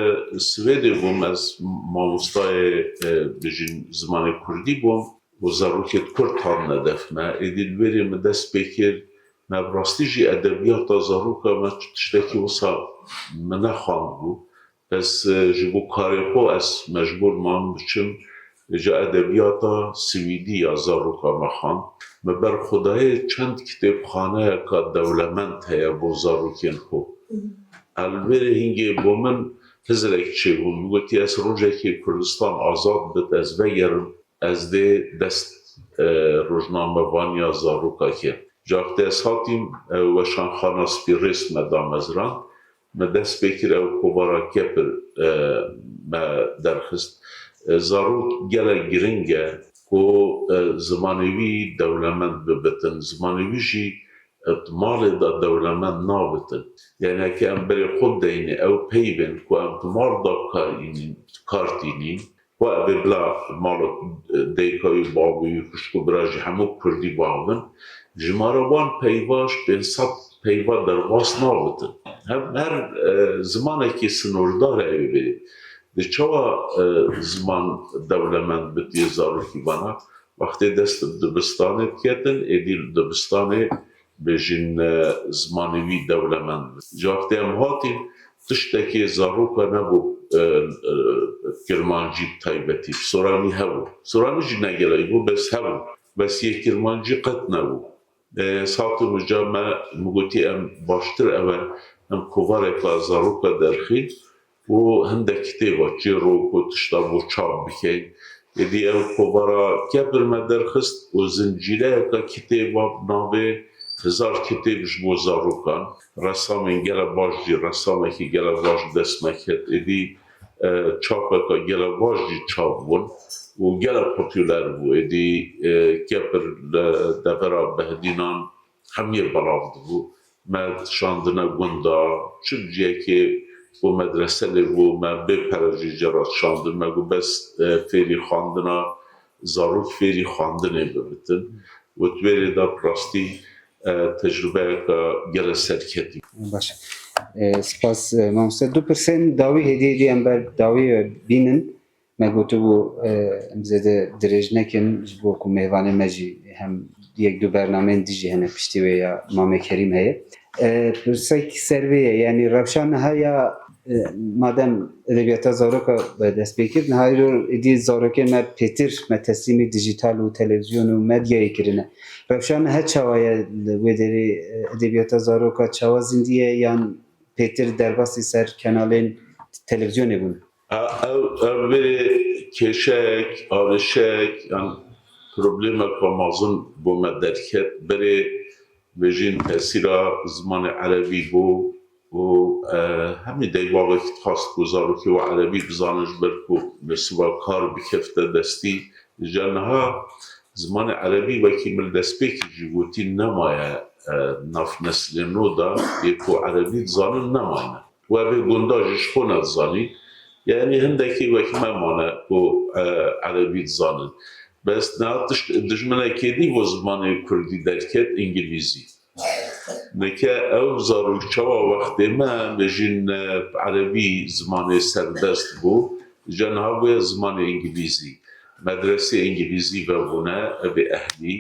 Swêdê bûm, ez mamostayê, e, bijîn zimanê kurdî bûm û zarokê kurd hatine def me. Êdî li wêrê min dest pê kir, me bi rastî jî edebiyata zaroka me tiştekî wisa min nexwandibû. Ez, e, ji bo karê xwe ez mecbûr mam biçim, ja edebiyata swîdî ya zaroka me xwend. Me berxwedayê çend kitêbxaneyeka dewlemend heye bo zarokên xwe. Li vêrê hingê bo min hizrek çêbû. Min gotî, ez rojekê Kurdistan azad bit, ez vegerim, ez dê dest, e, rojnamevaniya zaroka kim. Caxtê ez hatîm, e, Weşanxana Spî Rês me damezrand. Me dest pê kir, ew kovara Kepir, e, me derxist. E, zarok gelek giring e ku, e, zimanê wî dewlemend bibitin. Zimanê wî jî, e, di malê de dewlemend nabitin. Yanî heke em berê xwe bideyne ew peyvên ku em di mal de kar înîn, kar tînîn, Xwe ev ê bila mala, e, dayika wî, bavê wî, xwişk û bira jî hemû kurdî bavin. Jimara wan peyva ji pênc sed peyva derbas nabitin. Hem her, e, zimanekî sinordar e wê bê. Di çawa, e, ziman dewlemend bitiye zarokî vana? Wextê dest bi dibistanê diketin, êdî li dibistanê bêjin, e, zimanê wî dewlemend bit. Ji wextê em hatîn, tiştekê zaroka nebû, e, e, kirmancî bi taybetî. Soranî hebû. Soranî jî ne gelek bû, bes hebû. Bes yê kirmancî qet nebû. E, ez hatim uca, me, min gotî em baştir ev e, em kovareka zaroka derxîn û hindek kitêba çîrok û tişta bo çap bikeyn. Êdî ew kovara Kepir me derxist û zincîreyeka kitêba bi navê Hezar Kitêb ji bo Zarokan. Resamên gele baş jî, resamekî gele baş bi dest me ket. Êdî, e, çapeka gele baş jî çap bûn û gele popûler bû. Êdî, e, Kepir li devera Behdînan hemiyê belav dibû. Me şandine gunda, çi ciyekê bo medrese lê bû, me bê pere jî cera şandin, me got bes, e, fêrî xwendina, zarok fêrî xwendinê bibitin. Û di wê rê de bi rastî, e, tecrubeyeke gele serketî. Baş e. E, spas, e, mamoste. Du pirsên dawî hêdî hêdî em ber dawî bînin. Me gotibû, e, em zêde dirêj nekin, ji bo ku mêvanê me jî hem yek du bernameyên dî jî hene piştî wê ya Mamê Kerîm heye. E, pirsek ser vê ye, yanî rewşa niha ya, e, madem edebiyata zaroka bi dest pê kir, niha îro êdî zarokên me pêtir me teslîmî dijîtal û televîzyon û medyayê kirine. Rewşa niha çawa ye li wê derê, e, edebiyata zaroka çawa zindî ye yan pêtir derbasî ser kenalên televîzyonê bûn? Ev, ev berê kêşeyek, arêşeyek, yan problemeka mezin bo me derket. Berê bêjin tesîra zimanê erebî bû û, e, hemî deyva wekî dixwast ku zarokê we erebî bizane, ji ber ku li siba kar bikefte destî. Îca niha zimanê erebî wekî min li destpêkê jî gotî nemaye, e, nav neslê nû de, yê ku erebî dizanin nemayne. Wê bê gunda jî ji xwe nedizanî. Yanî hindekî wek me mane ku, e, erebî dizanin. Bes niha tişt, dijminekê dî bo zimanê kurdî derket, îngilîzî. Neke ew zarok çawa wextê me bêjin, e, bi erebî zimanê serdest bû, îca niha bûye zimanê îngilîzî. Medresê îngilîzî vebûne, ev ê ehlî.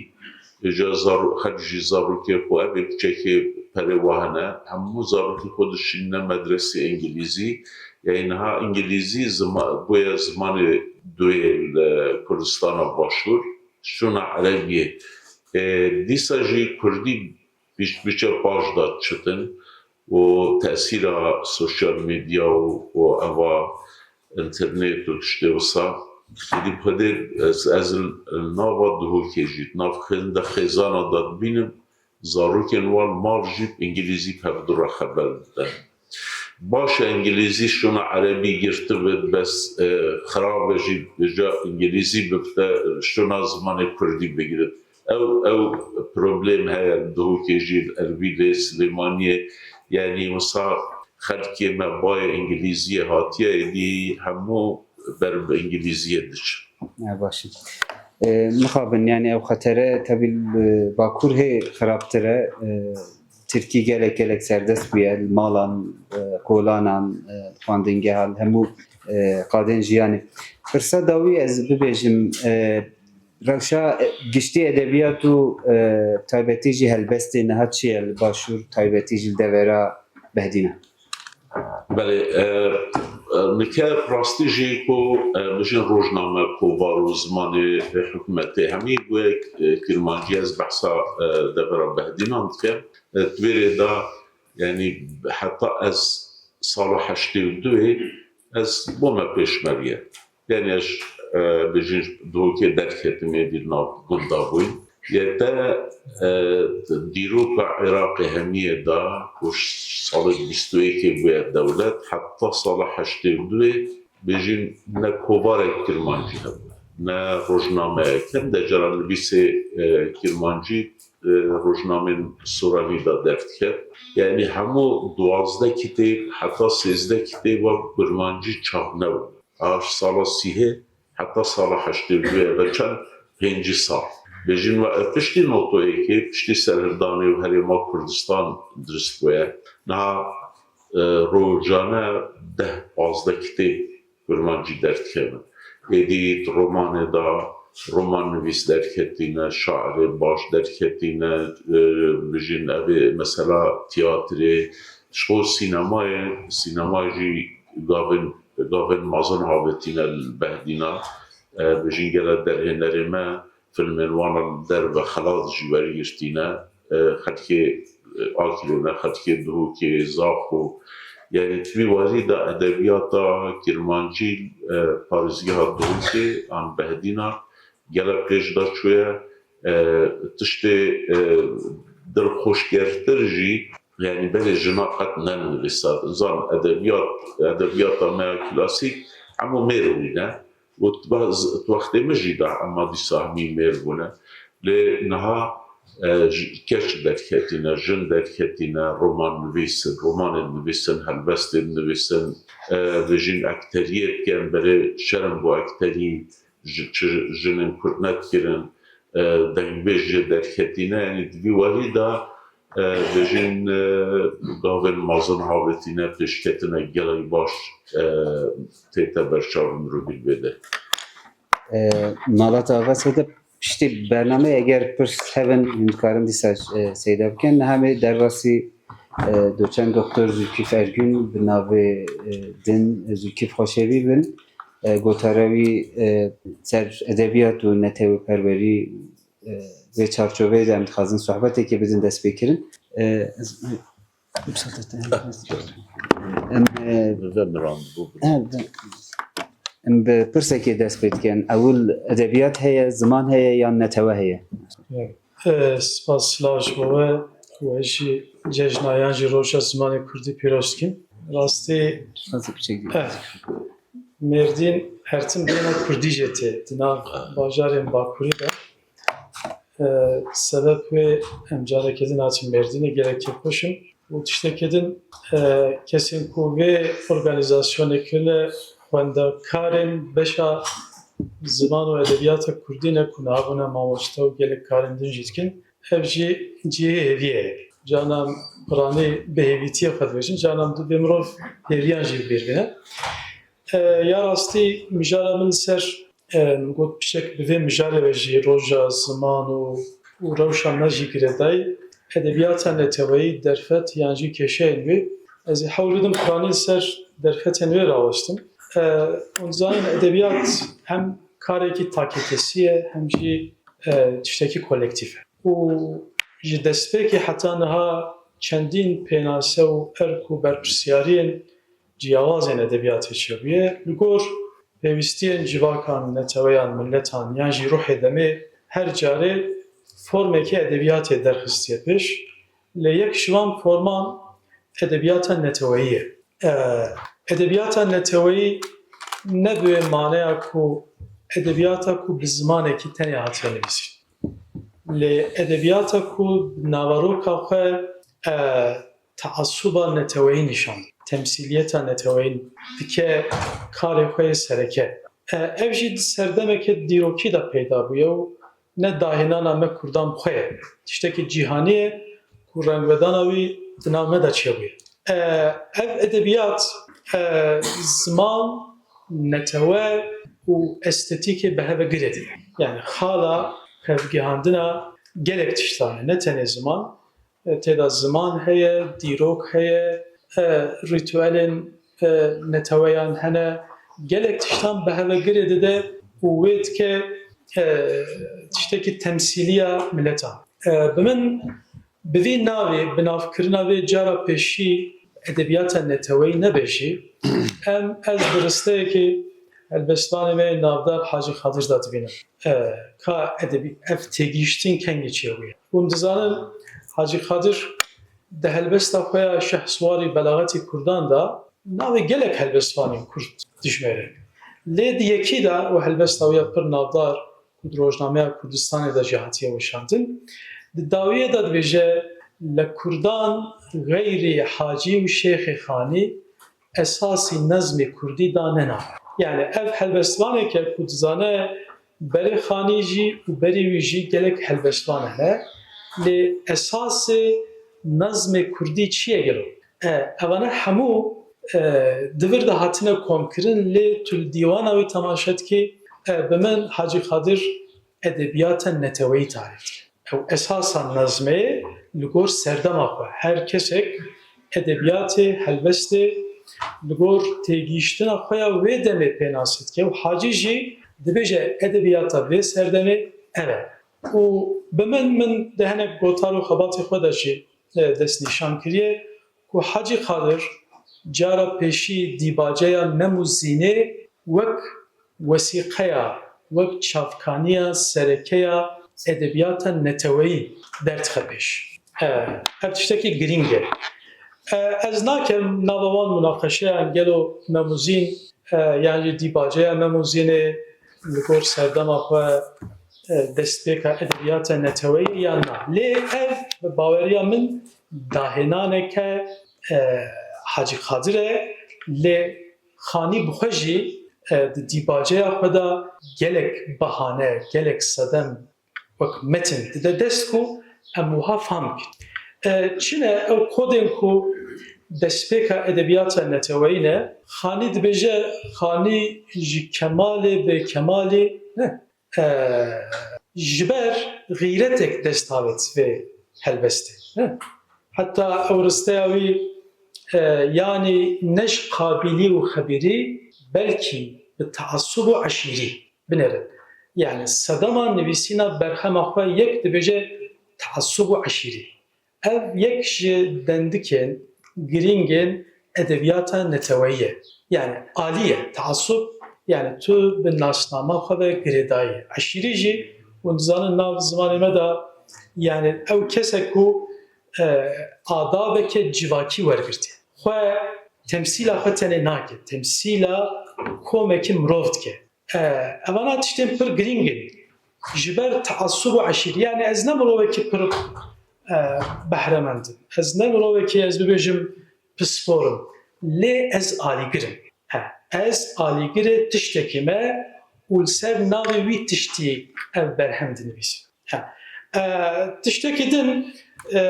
Îca zaro-, her jî zarokê xwe, ev ê piçekê perê wa hene, hemû zarokê xwe dişînine medresê îngilîzî. Yanî niha îngilîzî zima-, bûye zimanê duyê li Kurdistana Başûr, şûna erebiyê. E, dîsa jî kurdî biç-, biçe paş de diçitin û tesîra sosyal medya û, û eva înternet û tiştê wisa. Êdî bi Xwedê ez, ez li nava Duhokê jî, di nav xêzan de xêzana de dibînim, zarokên wan mal jî bi îngilîzî bi hevdu re xeber didin. Baş e, îngilîzî şûna erebî girtibit, bes, e, xirab e jî, ja îngilîzî bibite, şûna zimanê kurdî bigirit. Ew, ew problem heye, Duhokê jî, Erbîlê, Silêmaniyê, yanî wisa xelkê me bayê îngilîziyê hatiye, êdî hemû ber bi îngilîziyê diçin. E, baş e. E, mixabin, yani ew xetere tevî li Bakur hê xirabtir e. E, Tirkî gelek gelek serdest bûye, li malan, e, kolanan, e, xwendingehan, hemû, e, qadên jiyanê. Pirsa dawî ez bibêjim, e, rewşa, e, giştî edebiyat û, e, taybetî jî helbestê niha çi ye li Başûr, taybetî jî li devera Behdîna? Belê, e, e, nike rastî jî ku, e, bijin rojname, kovar û zimanê hikûmetê hemî bûye, e, kirmancî, ez behsa, e, devera Behdînan dikim. E, di vê rê de, yanî heta ez sala heştê û duyê ez bûme pêşmerge. Yanî ez, e, bijin Duhokê derketim, êdî nav gunda bûyî. Yê te, e, dîroka Iraqê hemiyê da, ku salê bîst û yekê bûye dewlet, heta sala heştê û duyê bijin ne kovarek kirmancî hebû, ne rojnameyek. Hem de cara nivîsê, e, kirmancî, e, rojnamên Soranî da derdiket. Yanî hemû duwazdeh kitêb, heta sêzdeh kitêba kurmancî çap nebû. A ji sala sîhê heta sala heştê û duyê ve çend, pêncî sal. Bêjin we, e, piştî notoyê ke piştî serhildanê û Herêma Kurdistan dirist bûye. Niha, e, rojane deh pazdeh kitêb kurmancî derdikevin. Êdî di romanê de roman nivîs derketîne, şairê baş derketîne, e, bijin evê mesela tiyatrê, ji xwe sînemayê, sînemayê jî gavên, gavên mezin havêtîne li Behdîna. E, bijin gele derhênerê me, filmên wan li derve xelat jî wergirtîne. E, xelkê, e, Akilê ne, xelkê Duhokê, Zaxo. Yanî di vî warî de edebiyata kirmancî, e, parêzgeha Duhokê an Behdîna gelek pêş de çûye. E, tiştê, e, dilxweşkertir jî, yanî belê jina qet nenivîsa. Zan edebiyat, edebiyata me ya klasîk hemû mêr bûne. Û di wextê min jî de ema dîsa hemî mêr bûne. Lê niha, e, ji-, keç derketîne, jin derketîne, roman nivîsin, romanên nivîsin, helbestên nivîsin, e, bijîn ekteriyê dikin, belê şerm bo ekterî, ji-, çi jinên Kurd nedikirin, e, dengbêj jê derketîne. Yanî di vî warî de, e, bijîn, e, gavên mezin havêtîne, pêşketina gelek baş, e, tête ber çavê mirovî li vê de. E, Malata Ava Seyda, piştî bernameyê eger pirs hebin, hûn dikarin dîsa, e, Seyda bikin. Niha em ê derbasî, e, doçent doktor Zülküf Ergün bi navê, e, din Zülküf Xoşevî bin. E, gotara wî, e, ser edebiyat û netewperwerî, e, vê çarçoveyê de em dixwazin sohbetekê bidin destpêkirin. E, ez, em, e, Ve miran bû. E, em bi pirsekê dest pê dikin. Ewil edebiyat heye, ziman heye yan netewe heye? E, spas, silav ji bo we, we jî cejna yan jî roja zimanê kurdî pîroz dikim. Rastî, Hadi bir şey e, Mêrdîn her tim dêna kurdî jê tê di nav bajarên Bakurî de. E, sebeb wê em careke din hatin Mêrdînê, gelek kêfxweş im. Û tiştekê din, e, kesên ku vê organîzasyonê kirine xwendekarên beşa ziman û edebiyata kurdî ne ku niha bûne mamoste û gelek karên din jî dikin. Ev jî cihê hêviyê ye. Carna piranî bi hêvîtiyê xwe dibêjin, carna dibê mirov hêviyan jî bi bîr bîne. E, ya rastî mijara min li ser, e, min got piçek bi vê mijarê ve jî roja ziman û, û rewşa me jî girêdayî edebiyata neteweyî, derfet yan jî kêşeyên wê. Ez ê hewl bidim piranî li ser derfetên wê rawestim. E, hûn dizanin edebiyat hem karekî takekesî ye hem jî, e, tiştekî kolektîf e. Û ji destpêkê heta niha çendîn pênase û erk û berpirsiyariyên ciyawazên edebiyatê çêbûye. Li gor pêwîstiyên civakan, neteweyan, miletan yan jî ruhê demê her carê formekî edebiyatê derxistiye pêş. Lê yek ji van forman edebiyata neteweyî ye. E, edebiyata neteweyî ne bi wê maneya ku edebiyata ku bi zimanekî tenê hatiye nivîsîn. Lê edebiyata ku bi naveroka xwe, e, teasuba neteweyî nîşan, temsîliyeta neteweyî dike karê xwe yê sereke. E, ev jî di serdemeke dîrokî de peyda bûye û ne dahênana me Kurdan bi xwe ye. Tiştekî cîhanî ye ku rengvedana wî di nav me de çêbûye. E, ev edebiyat, e, ziman, netewe û estetîkê bi hev ve girêdiye. Yani xala hevgihandina gelek tiştan e, ne tenê ziman. E, tê de ziman heye, dîrok heye, e, rîtuelên, e, neteweyan hene. Gelek tiştan bi hev ve girê dide û wê dike, e, tiştekî temsîliya miletan. E, bi min bi vî navê, binavkirina vê cara pêşî edebiyata neteweyî nebe jî, em ez bi risteyekî helbestvanê me yê navdar Hacî Xadir de dibînim. E, ka edebî-, ev têgihiştin kengî çêbûye. Hûn dizanin Hacî Xadir di helbesta xwe ya Şehswarî Belaxetî Kurdan de navê gelek helbestvanên Kurd dijmêre. Lê di yekî de û helbesta wî ya pir navdar ku di rojnameya Kurdistanê de jî hatiye weşandin, di dawiyê de dibêje, li Kurdan xeyrî Hacî û Şêxê Xanî esasî nezmê kurdî dane nav. Yani ev helbestvaneke ku dizane berê Xanî jî û berî wî jî gelek helbestvan hene, lê esasê nezmê kurdî çi ye gelo? E, evane hemû, e, di vir de hatine komkirin, lê tu li dîwana wî temaşe dikî, e, bi min Hacî Xadir edebiyata neteweyî tarîf dike. Ew esasa nezmê li gor serdema xwe, her kesek edebiyatê, helbestê li gor têgihiştina xwe ya wê demê pênasî dike û Hacî jî dibêje edebiyata vê serdemê ev e. Û bi min, min di hinek gotar û xebatê xwe de jî, e, destnîşan kiriye ku Hacî Xadir cara pêşî dîbaceya Mem û Zînê wek wesîqeya, wek çavkaniya sereke ya edebiyata neteweyî derdixe pêş. E, ev tiştekî girîng e. E, ez nakim nava wan munaqeşeyan gelo Mem û Zîn, e, yan jî dîbaceya Mem û Zînê li gor serdema xwe, e, destpêka edebiyata neteweyî yan na. Lê ev bi baweriya min dahênaneke, e, Hacî Xadir e, lê Xanî bi xwe jî, e, di dîbaceya xwe de gelek bahane, gelek sedem wek metin dide dest ku em wiha fam bikin. E, çi ne ew kodên ku destpêka edebiyata neteweyî ne, Xanî dibêje, Xanî ji Kemalê bê Kemalî ne, e, ji ber xîretek dest avêt vê helbestê, ne? Heta ew risteya wî, e, yanî ne ji qabîlî û xebîrî, belkî bi teasub û eşîrî binêrin. Yani sedema nivîsîna berhema xwe yek dibêje teasub û eşîrî. Ev yek ji dendikên girîngên edebiyata neteweyî ye. Yani alî ye, teasub, yani tu bi nasnama xwe ve girêdayî. Eşîrî jî, hûn dizanin nav zimanê me de, yani ew kesek ku, e, adabeke civakî wergirtî. Xwe temsîla xwe tenê nake, temsîla komekî mirov dike. E, evana tiştên pir girîng in. Ji ber teasub û eşîrî. Yani ez ne mirovekî pir, e, behremend im. Ez ne mirovekî ez bibêjim pispor im. Lê ez alîgir im. He, ez alîgirê tiştekî me û li ser navê wî tiştî ev berhem dinivîsim. He. E, tiştekî din, e,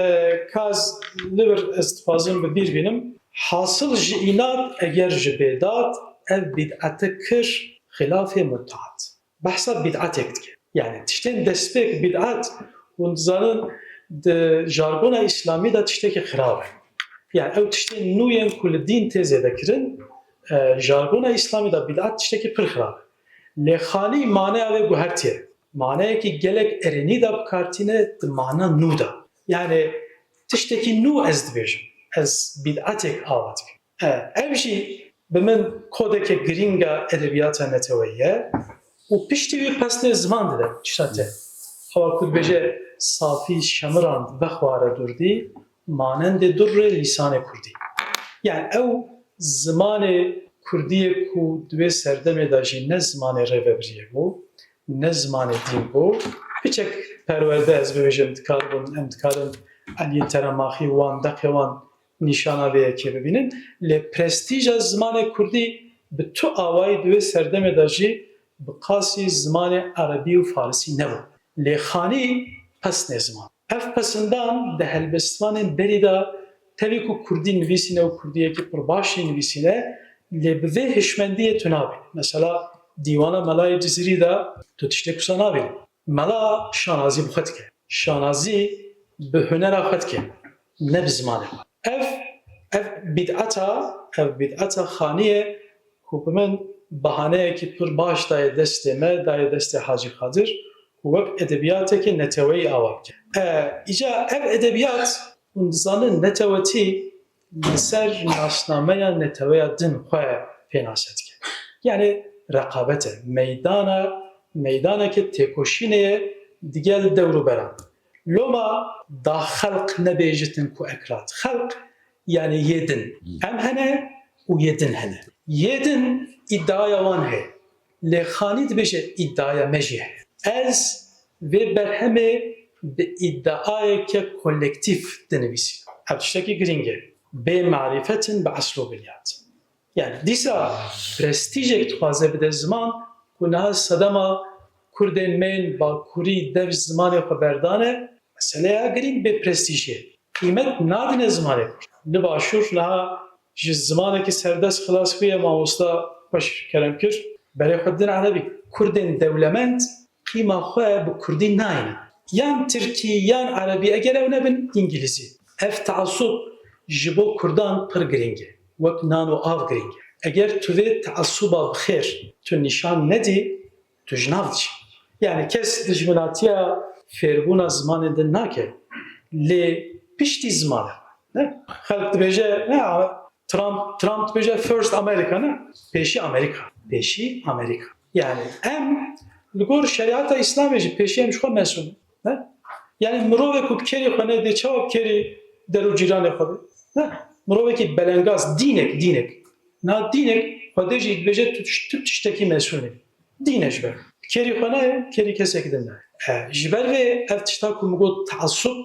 ka ez li vir ez dixwazim bi bîr bînim. Hasil ji înat eger ji bêdad ev bîd'ete kir xilafê mutaat. Behsa bîd'atek dike. Yani tiştên destpêk bîd'at, hûn dizanin di jargona îslamî de tiştekî xirab e. Yani ew tiştên nû yên ku li dîn tê zêde kirin, e, jargona îslamî de bîd'at tiştekî pir xirab e. Lê Xanî maneya wê guhertiye. Maneyekî gelek erênî de bi kar tîne di mana nû de. Yani tiştekî nû ez dibêjim. Ez bîd'atek ava dikim. E, ev jî bi min kodeke girîng a edebiyata neteweyî ye û piştî wî pesnê ziman dide, tişta te. Ewa ku dibêje, safî şemirand vexware durdî, manendê durrê lîsanê kurdî. Yani ew Zimanê kurdî ye ku di wê serdemê de jî ne zimanê rêvebiriyê bû, ne zimanê dîn bû. Piçek perwerde ez bibêjim dikaribûn, em dikarin aliyê teremaxî wan, deqê wan nîşana vê yekê bibînin. Lê prestîja zimanê kurdî bi tu awayî di wê serdemê de jî bi qasî zimanê erebî û farisî nebû. Lê Xanî pesnê ziman. Ev pesindan di helbestvanên berî de tevî ku kurdî nivîsîne û kurdiyekî pir baş jî nivîsîne, lê bi vê hişmendiyê tu nabînî. Mesela dîwana Melayê Cizîrî de tu tiştê wisa nabînî. Mela şanazî bi xwe dike. Şanazî bi hunera xwe dike, ne bi zimanê xwe. Ev, ev bid'eta, ev bid'eta Xanî ye ku bi min bahaneyekî pir baş daye destê me, daye destê Hacî Xadir ku wek edebiyateke neteweyî ava bike. E, îca ev edebiyat, hûn dizanin, netewetî li ser nasnameya neteweya din xwe pênase dike. Yani reqabet e, meydana, meydaneke têkoşînê ye digel dewrûberan. Loma da xelq nebêjitin ku ekrat. Xelq yani yê din. Em hene û yê din hene. Yê din îdiaya wan heye. Lê Xanî dibêje îdiaya me jî heye. Ez vê berhemê bi îdiayeke kolektîf dinivîsînim. Ev tiştekî girîng e. Bê marîfetin bi eslû bilyat. Yani dîsa prestîjek dixwaze bide ziman ku niha sedema Kurdên me yên Bakurî dev ji zimanê xwe berdane, meseleya girîng bê prestîjê. Qîmet nadine zimanê Kurd. Li Başûr niha ji zimanekî serdest xilas bûye, mamosta xweş kerem kir, berê xwe didin erebî. Kurdên dewlemend qîma xwe bi kurdî nayînin. Yan tirkî, yan erebî, eger ew nebin, îngilîzî. Ev teasub ji bo kurdan pir girîng e. Wek nan û av girîng e. Eger tu vê teasuba bi xêr tu nîşan nedî, tu ji nav diçî. Yani kes dijminatiya fêrbûna zimanên din nake. Lê piştî zimanê xwe. Ne? Xelk dibêje, ne, Trump, Trump dibêje first America, ne? Pêşî Amerika. Pêşî Amerika. Yani em li gor şerîeta Îslamê jî pêşî em ji xwe mesûl in. Ne? Yani mirovek ku bi kêrî xwe nedê, çawa bi kêrî der û cîranê xwe dê? Ne? Mirovekî belengaz, dînek, dînek. Na dînek Xwedê jî dibêje tu, tu tiştekî mesûl î. Dîn e ji ber. Kêrî xwe nayê, kêrî kesekî din nayê. E, ji ber vê ev tişta ku min got teasub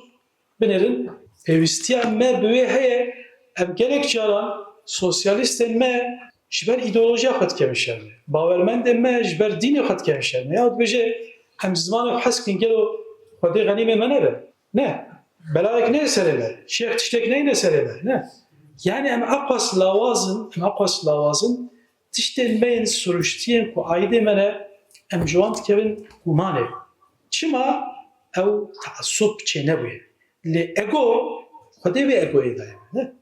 binêrin, pêwîstiya me bi wê heye, em gelek caran sosyalistên me ji ber îdeolojiya xwe dikevin şermê. Bawermendên me ji ber dînê xwe dikevin şermê. Ya dibêje, em zimanê xwe hez bikin, gelo Xwedê xenîmê me nebe. Ne. Belayek neyê serê me. Şêx tiştek neyne serê me. Ne. Yani em eqas lawaz in, em eqas lawaz in, tiştên me yên siruştî yên ku aîdê me ne, em ji wan dikevin gumanê. Çima? Ew teasub çê nebûye. Lê ego, Xwedê vê egoyê daye me, ne?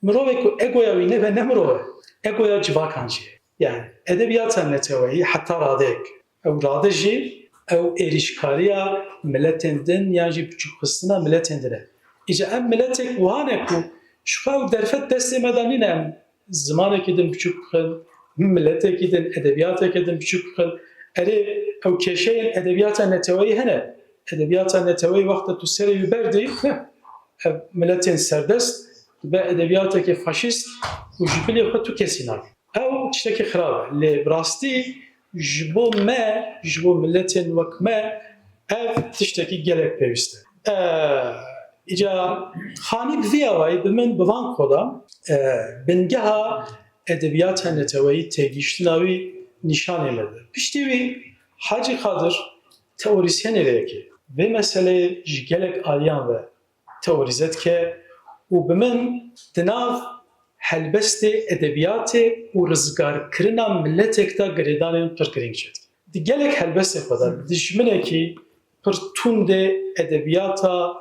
Mirovek ku egoya wî nebe, ne mirov e. Egoya civakan jî ye. Yani edebiyata neteweyî heta radeyek. Ew rade jî, ew êrîşkariya miletên din yan jî biçûkxistina miletên din e. Îca em miletek wiha ne ku ji xwe ew derfet destê me de nîne, em zimanekî din biçûk bixin, miletekî din, edebiyateke din biçûk bixin. Erê, ew kêşeyên edebiyata neteweyî hene. Edebiyata neteweyî wexta tu serê wî berdî, ne, ev miletên serdest dibe edebiyateke faşîst û ji bilê xwe tu kesî nake. Ew tiştekî xirab e. Lê bi rastî ji bo me, ji bo miletên wek me ev tiştekî gelek pêwîst e. E, îca Xanî bi vî awayî bi min bi van koda, e, bingeha edebiyata neteweyî têgihiştina wî nîşanê me dide. Piştî wî Hacî Xadir teorîsyenê vê yekê. Vê meseleyê ji gelek aliyan ve teorîze dike û bi min di nav helbestê edebiyatê û rizgarkirina miletek de girêdanên pir girîng çêdike. Di gelek helbestê xwe de dijminekî pir tundê edebiyata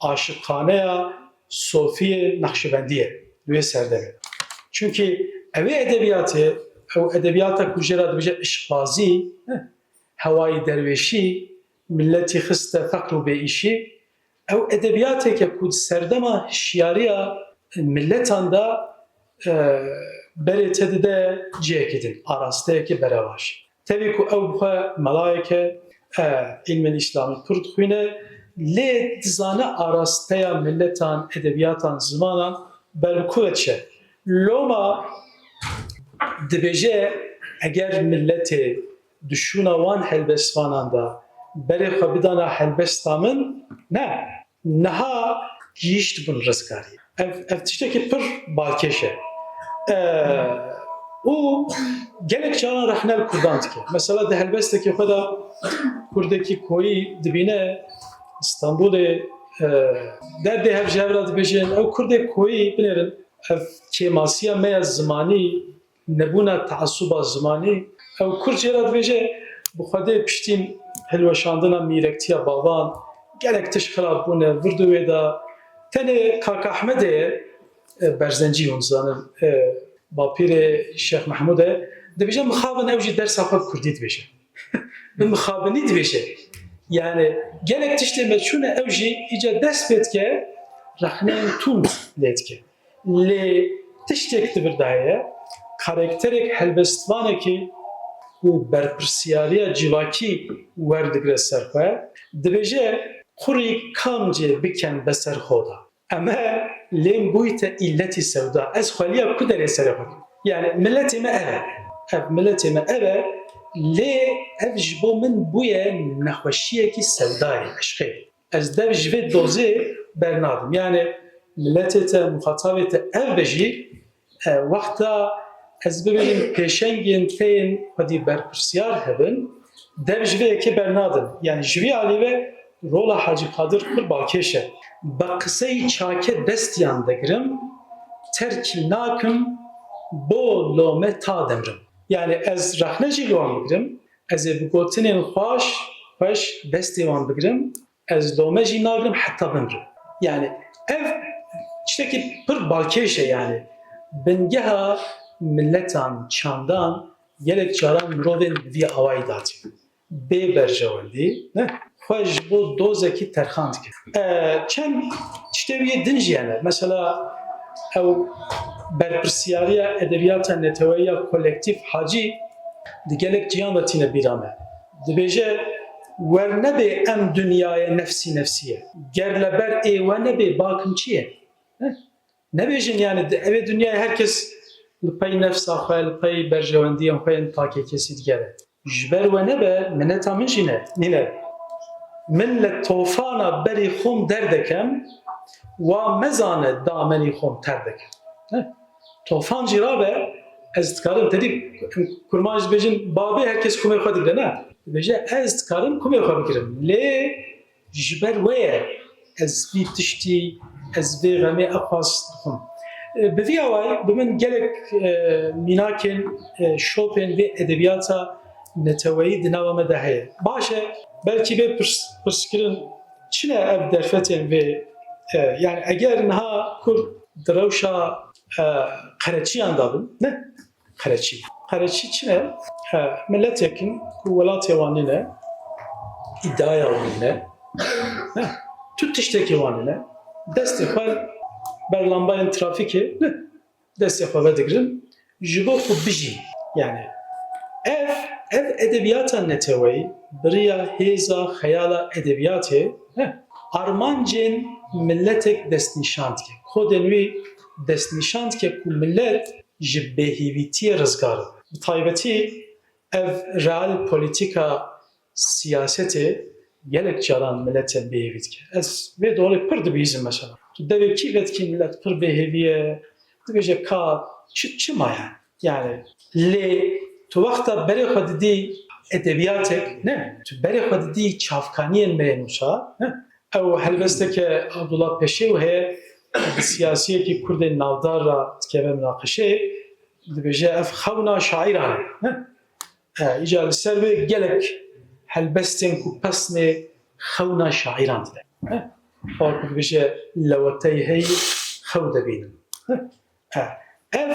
aşiqaneya sofiyê Nexşibendî ye di wê serdemê de. Çunkî ew ê edebiyatê, ew edebiyata ku jê re dibêje işqbazî, hewayî derwêşî, miletî xiste feqr û bêîşî, ew edebiyateke ku di serdema hişyariya miletan de, e, berê te dide cihekî din, arasteyeke berevaş. Tevî ku ew bi xwe melayeke, e, îlmên îslamî pir dixwîne, lê dizane arasteya miletan, edebiyatan, zimanan ber bi ku ve diçe. Loma dibêje, eger miletê di şûna wan helbestvanan de berê xwe bidana helbesta min, ne, niha gihîştibûn rizgariyê. Ev, ev tiştekî pir balkêş e. E, û gelek caran rexne li Kurdan dike. Mesela di helbestekî xwe de Kurdekî koyî dibîne Stenbolê, e, derdê hev ji hev re dibêjin. Ew Kurdê koyî, binêrin, ev kêmasiya me ya zimanî, nebûna teasuba zimanî, ew Kurd jê re dibêje, bi Xwedê piştî hilweşandina mîrektiya bavan, gelek tişt xirab bûne, vir di wê de tenê Kak Ehmedê ye, e, Berzencî hûn dizanin, e, bapîrê Şêx Mehmûd e, dibêje mixabin ew jî dersa xwe bi Kurdî dibêje. Bi mixabinî dibêje. Yani gelek tiştê me çûne ew jî îca dest pê dike, rexneyên tund lê dike. Lê tiştek di vir de heye, karakterek helbestvanekî ku berpirsiyariya civakî werdigire ser xwe, dibêje, kurî kamcê bikem be ser xwe de. Eme lêm bûyte îlletî sewda. Ez xweliya ku derê serê xwe kim. Yani miletê me ev e. Ev miletê me ev e, lê ev ji bo min bûye nexweşiyekî sewdayê, eşqê. Ez dev ji vê dozê bernadim. Yani miletê te, muxatabê te ev be jî, e, wexta ez bibêjim pêşengên te yên xwedî berpirsiyar hebin, dev ji vê yekê bernadin. Yani ji vî alî ve rola Hacî Qadir pir balkêş e. Bi qisey çake destiyan digirim, terkî nakim, bo lome ta demrim. Yani ez rexne jî li wan bigirim, ez ê bi gotinên xweş, xweş destê wan bigirim, ez lome jî nagrim heta bimrim. Yani ev tiştekî pir balkêş e yani. Bingeha miletan, çandan gelek caran mirovên bi vî awayî datî. Bê berjewendî, ne? Xwe ji bo dozekî terxan dike. E, çend tiştê wî yê din jî hene. Mesela ew berpirsiyariya edebiyata neteweyî ya kolektîf Hacî di gelek ciyan de tîne bîra me. Dibêje, wer nebê em dinyayê nefsî nefsî ye. Ger li ber ê we nebê, bakim çi ye? Heh. Nebêjin, yani, di, ev ê dinyayê her kes li pey nefsa xwe, li pey berjewendiyên xwe yên takekesî digere. Ji ber we nebe, mineta min jî ne, nîne. Min li tofana berî xwe derdekem, wa mezane damenî xwe terdekem. Heh. Tofan jî rabe, ez dikarim, te dî kurmanc dibêjin, babê her kes kumê xwe digire, ne? Dibêje, ez dikarim kumê xwe bigirim. Lê ji ber we ye ez vî tiştî, ez vê xemê eqwas dixwim. E, bi vî awayî bi min gelek, e, mînakên, e, şopên vê edebiyata neteweyî di nava me de heye. Baş e, belkî bê pirs-, pirskirin çi ne ev derfetên vê, e, yani eger niha Kurd di rewşa, e, qereçiyan de bin, ne? Qereçî. Qereçî çi ne? He, miletek in ku welatê wan nîne, îdiaya wan nîne. He, tu tiştekî wan nîne. Destê xwe ber lambayên trafîkê, ne, destê xwe vedigirin. Ji bo ku bijî. Yani ev, ev edebiyata neteweyî, biriya hêza, xeyala edebiyatê, ne, armancên miletek destnîşan dike. Kodên wî destnîşan dike ku milet ji bêhêvîtiyê rizgar be. Bi taybetî ev real polîtîka siyasetê gelek caran miletê bêhêvî dike. Ez vê dorê pir dibihîzim mesela. Tu devê kî vedikî milet pir bêhêvî ye, dibêje ka çi, çi maye? Yani lê tu wexta berê xwe didî edebiyatek, ne? Tu berê xwe didî çavkaniyên me yên wisa, ne? Ew helbesteke Abdullah Peşew heye, bi siyasiyekî Kurdên navdar re dikeve minaqeşeyê, dibêje ev xewna şairan e. E, îca li ser wê gelek helbestên ku pesnê xewna şairan dide. E, wek ku dibêje lewetey hey xew debînim. E, ev,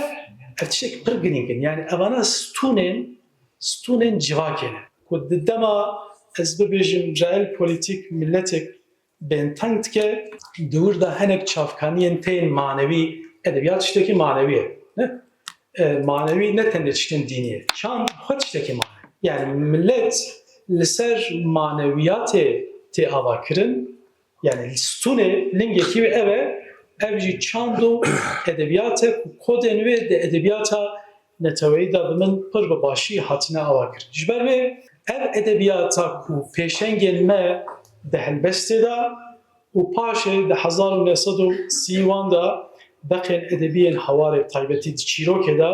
ev tiştek pir girîng in. Yani evana stûnên, stûnên civakê ne. Ku di dema ez bibêjim reel polîtîk miletek bên teng dike, di wir de hinek çavkaniyên tên manewî, edebiyat tiştekî manewî ye. Ne? E, manewî ne tenê tiştên dînî ye. Çand xwe tiştekî manewî. Yani millet li ser manewiyatê tê avakirin, yani stûnê lingekî wê ev e, Ev jî çand û edebiyat e ku kodên wê di edebiyata neteweyî de bi min pir bi başî hatine ava kirin. Ji ber wê ev edebiyata ku pêşengên me di helbestê de û paşê di hezar û neh sed û sî wan de deqên edebiyên hawarê, bi taybetî di çîrokê de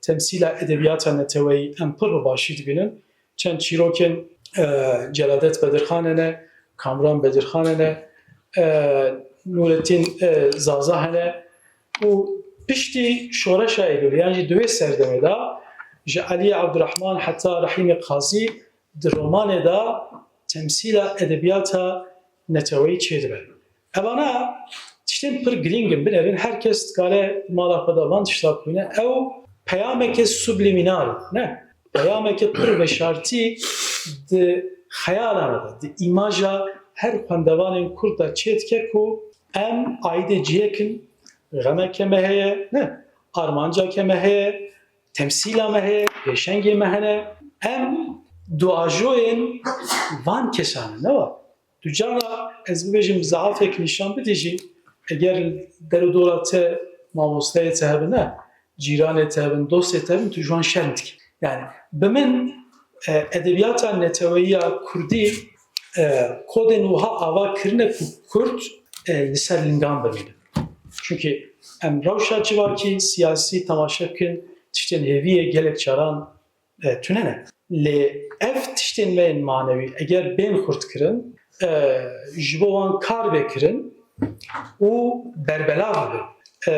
temsîla edebiyata neteweyî em pir bi başî dibînin. Çend çîrokên, e, Celadet Bedirxan hene, Kamran Bedirxan hene, e, Nurettin, e, Zaza hene û piştî Şoreşa Eylûlê, yan jî di wê serdemê de ji Elî Ebdurehman heta Rehîmê Qazî di romanê de temsîla edebiyata neteweyî çêdibe. Evana tiştên pir girîng in, binêrin her kes dikare mala xwe de van tişta bixwîne. Ew peyameke subliminal, ne? Peyameke pir veşartî di xeyalana de, di îmaja her xwendevanên Kurd de çêdike ku em aîdê cihêk in, xemeke me heye, ne? Armanceke me heye, temsîla me heye, pêşengê me hene. Em duajoyên van kesan in, ne wa? Tu cara ez bibêjim, bi zehafek nîşan bidî jî, eger li der û dora te mamosteyê te hebin, ne, cîranê te hebin, dostê te hebin, tu ji wan şerm dikî. Yani bi min, e, edebiyata neteweyiya kurdî, e, kodên wiha ava kirine ku kurd, e, li ser lingan bimînin. Çunkî em rewşa civakî, siyasî temaşe bikin, tiştên hêviyê gelek caran e, tune ne. Lê ev tiştên me yên manewî eger bên xurtkirin, e, ji bo wan kar bê kirin û berbelav bibin. E,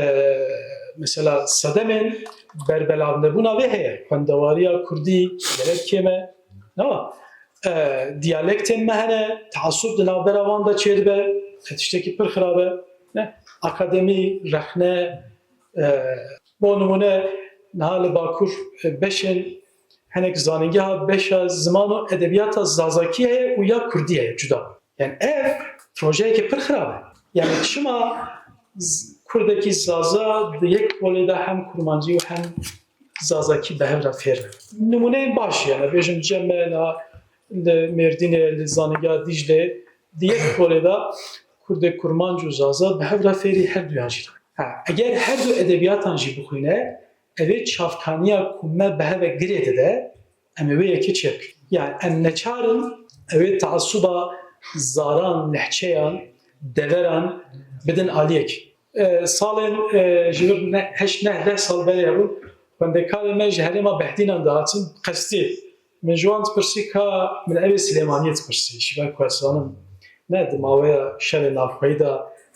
mesela sedemên berbelavnebûna vê heye. Xwendewariya kurdî gelek kêm e. Ne? E, diyalektên me hene, teasub di navbera wan de çêdibe, e, tiştekî pir xirab e. Ne? Akademî, rexne, e, bo nimûne niha li Bakur, e, beşên hinek zanîngeha beşa ziman û edebiyata zazakî heye û ya kurdî heye cuda. Yani ev projeyeke pir xirab e. Yani çima z-, kurdekî zaza di yek polê de hem kurmancî û hem zazakî bi hev re fêr be? Nimûneyên baş, yani bêjim cem me niha li Mêrdînê, li zanîngeha Dîclê, di yek polê de kurdê kurmanc û zaza bi hev re fêrî her duyan jî dibe. Ha, eger her du edebiyatan jî bixwîne, ev ê çavkaniya ku me bi hev ve girê dide, em ê wê yekê çêbikin. Yani em neçar in ew ê teasuba zaran, lehçeyan, deveran bidin aliyekî. E, salên, e, ji vir ne-, heşt neh deh sal berê hebûn, xwendekarên me ji herêma Behdînan dihatin, qestî. Min ji wan dipirsî ka min ev ê Silêmaniyê dipirsî, ji ber ku ez zanim ne di maweya şerê navxweyî de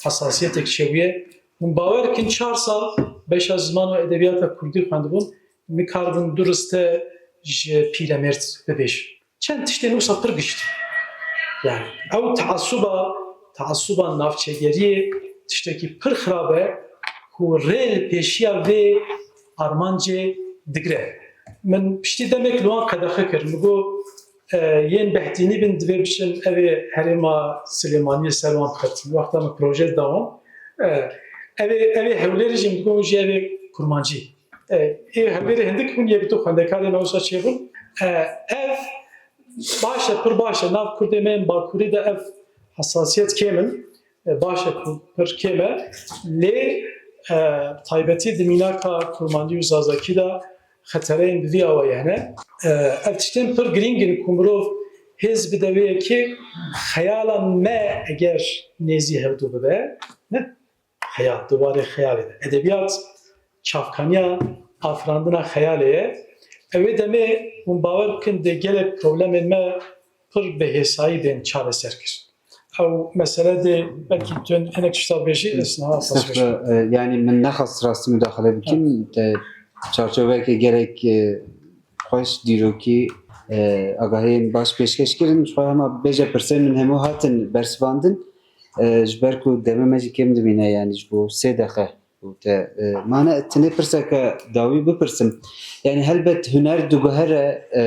hesasiyetek çêbûye. Hûn bawer bikin, çar sal beşa ziman û edebiyata kurdî xwendibûn, nikaribûn du riste ji pîremêrd bibêjin. Çend tiştên wisa pir giştî. Yani ew teasuba, teasuba navçegeriyê tiştekî pir xirab e ku rê li pêşiya vê armancê digire. Min piştî demek li wan qedexe kir. Min got, e, yên Behdînî bin divê biçin, ev ê herêma Silêmaniyê ser wan bixetin. Wexta min proje da wan, e, ev ê, ev ê Hewlêrê jî min got, jî ev ê Kurmancî. E, ê Hewlêrê hindik bûn, yek du xwendekarê me wisa çêbûn. E, ev baş e, pir baş e. Nav kurdê me yên Bakurî de ev hesasiyet kêm in. E, baş e ku pir kêm e. Lê, e, taybetî di mînaka kurmancî û zazakî de xetereyên bi vî awayî hene. E, ev tiştên pir girîng in ku mirov hêz bide wê yekê, xeyala me eger nêzî hevdû bibe, ne? Xeyal, di warê xeyalê de. Edebiyat çavkaniya afirandina xeyalê ye. Ew ê demê hûn bawer bikin, dê gelek problemên me pir bi hêsayî bên çareser kir. Ew mesele dê belkî tu hinek tişta bêjî, ez niha xwest bêjim. Estexfirullah, e, yani min nexwest rastî mudaxile bikim. Te çarçoveke gelek, e, xweş, dîrokî, e, agahiyên baş pêşkeş kirin. Ji xwe hema bêje pirsên min hemû hatin bersivandin. E, ji ber ku demê me jî kêm dimîne, yani ji bo sê deqe û te, e, mane tinê pirseke dawî bipirsim. Yani helbet huner diguhere, e,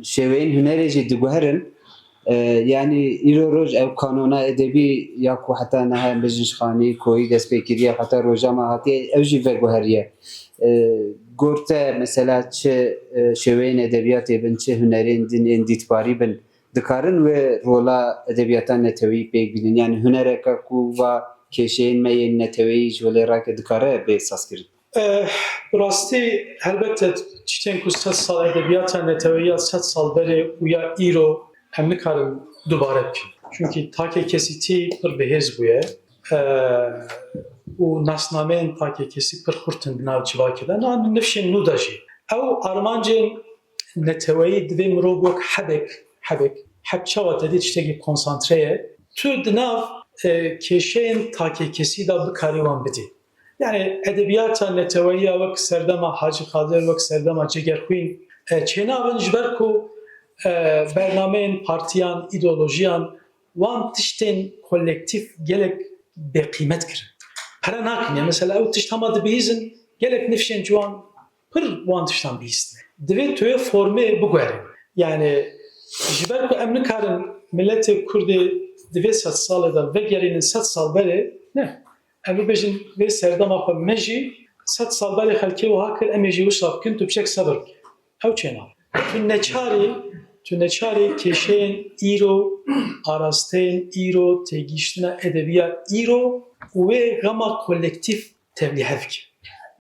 şêweyên hunerê jî diguherin. E, yani îro roj ew kanona edebî ya ku heta niha em bêjin ji xanî, koyî dest pê kiriye, heta roja me hatiye, ew jî veguheriye. E, gor te mesela çi, e, şêweyên edebiyatê bin, çi hunerên din ên dîtbarî bin, dikarin wê rola edebiyata neteweyî pêk bînin? Yani hunereke ku va Kêşeyên me yên neteweyî ji holê rake dikare bê sazkirin? Eh, bi rastî helbette tiştên ku sed sal edebiyata neteweyî ya sed sal berê û ya îro em nikarin dubare bikin. Çunkî takekesîtî pir bihêz bûye eh, û nasnameyên takekesî pir xurt in di nav civakê de. Niha nifşên nû de jî ew armancên neteweyî divê mirov wek hebek, hebek, heb çawa te dî tiştekî konsantre ye. Tu di nav e, kêşeyên takekesî de bikarî wan bidî. Yani edebiyata neteweyî ya wek serdema Hacî Qadir, wek serdema Cegerxwîn e, çênabin ji ber ku e, bernameyên partiyan, îdeolojiyan wan tiştên kolektîf gelek bêqîmet kirin. Pere nakin ya mesela ew tişt hema dibihîzin gelek nifşên ciwan pir wan tiştan bihîstine. Divê tu yê formê biguherîn. Yani ji ber ku em nikarin miletê Kurdê di vê sed salê de vegerînin sed sal berê, ne. Em bibêjin vê serdema xwe me jî sed sal berê xelkê wiha kir, em ê jî wisa bikin, tu piçek sebir bike. Ew çênabe. Tu neçarî, tu neçarî kêşeyên îro, arasteyên îro, têgihiştina edebiya îro û wê xema kolektîf tevlîhev bike.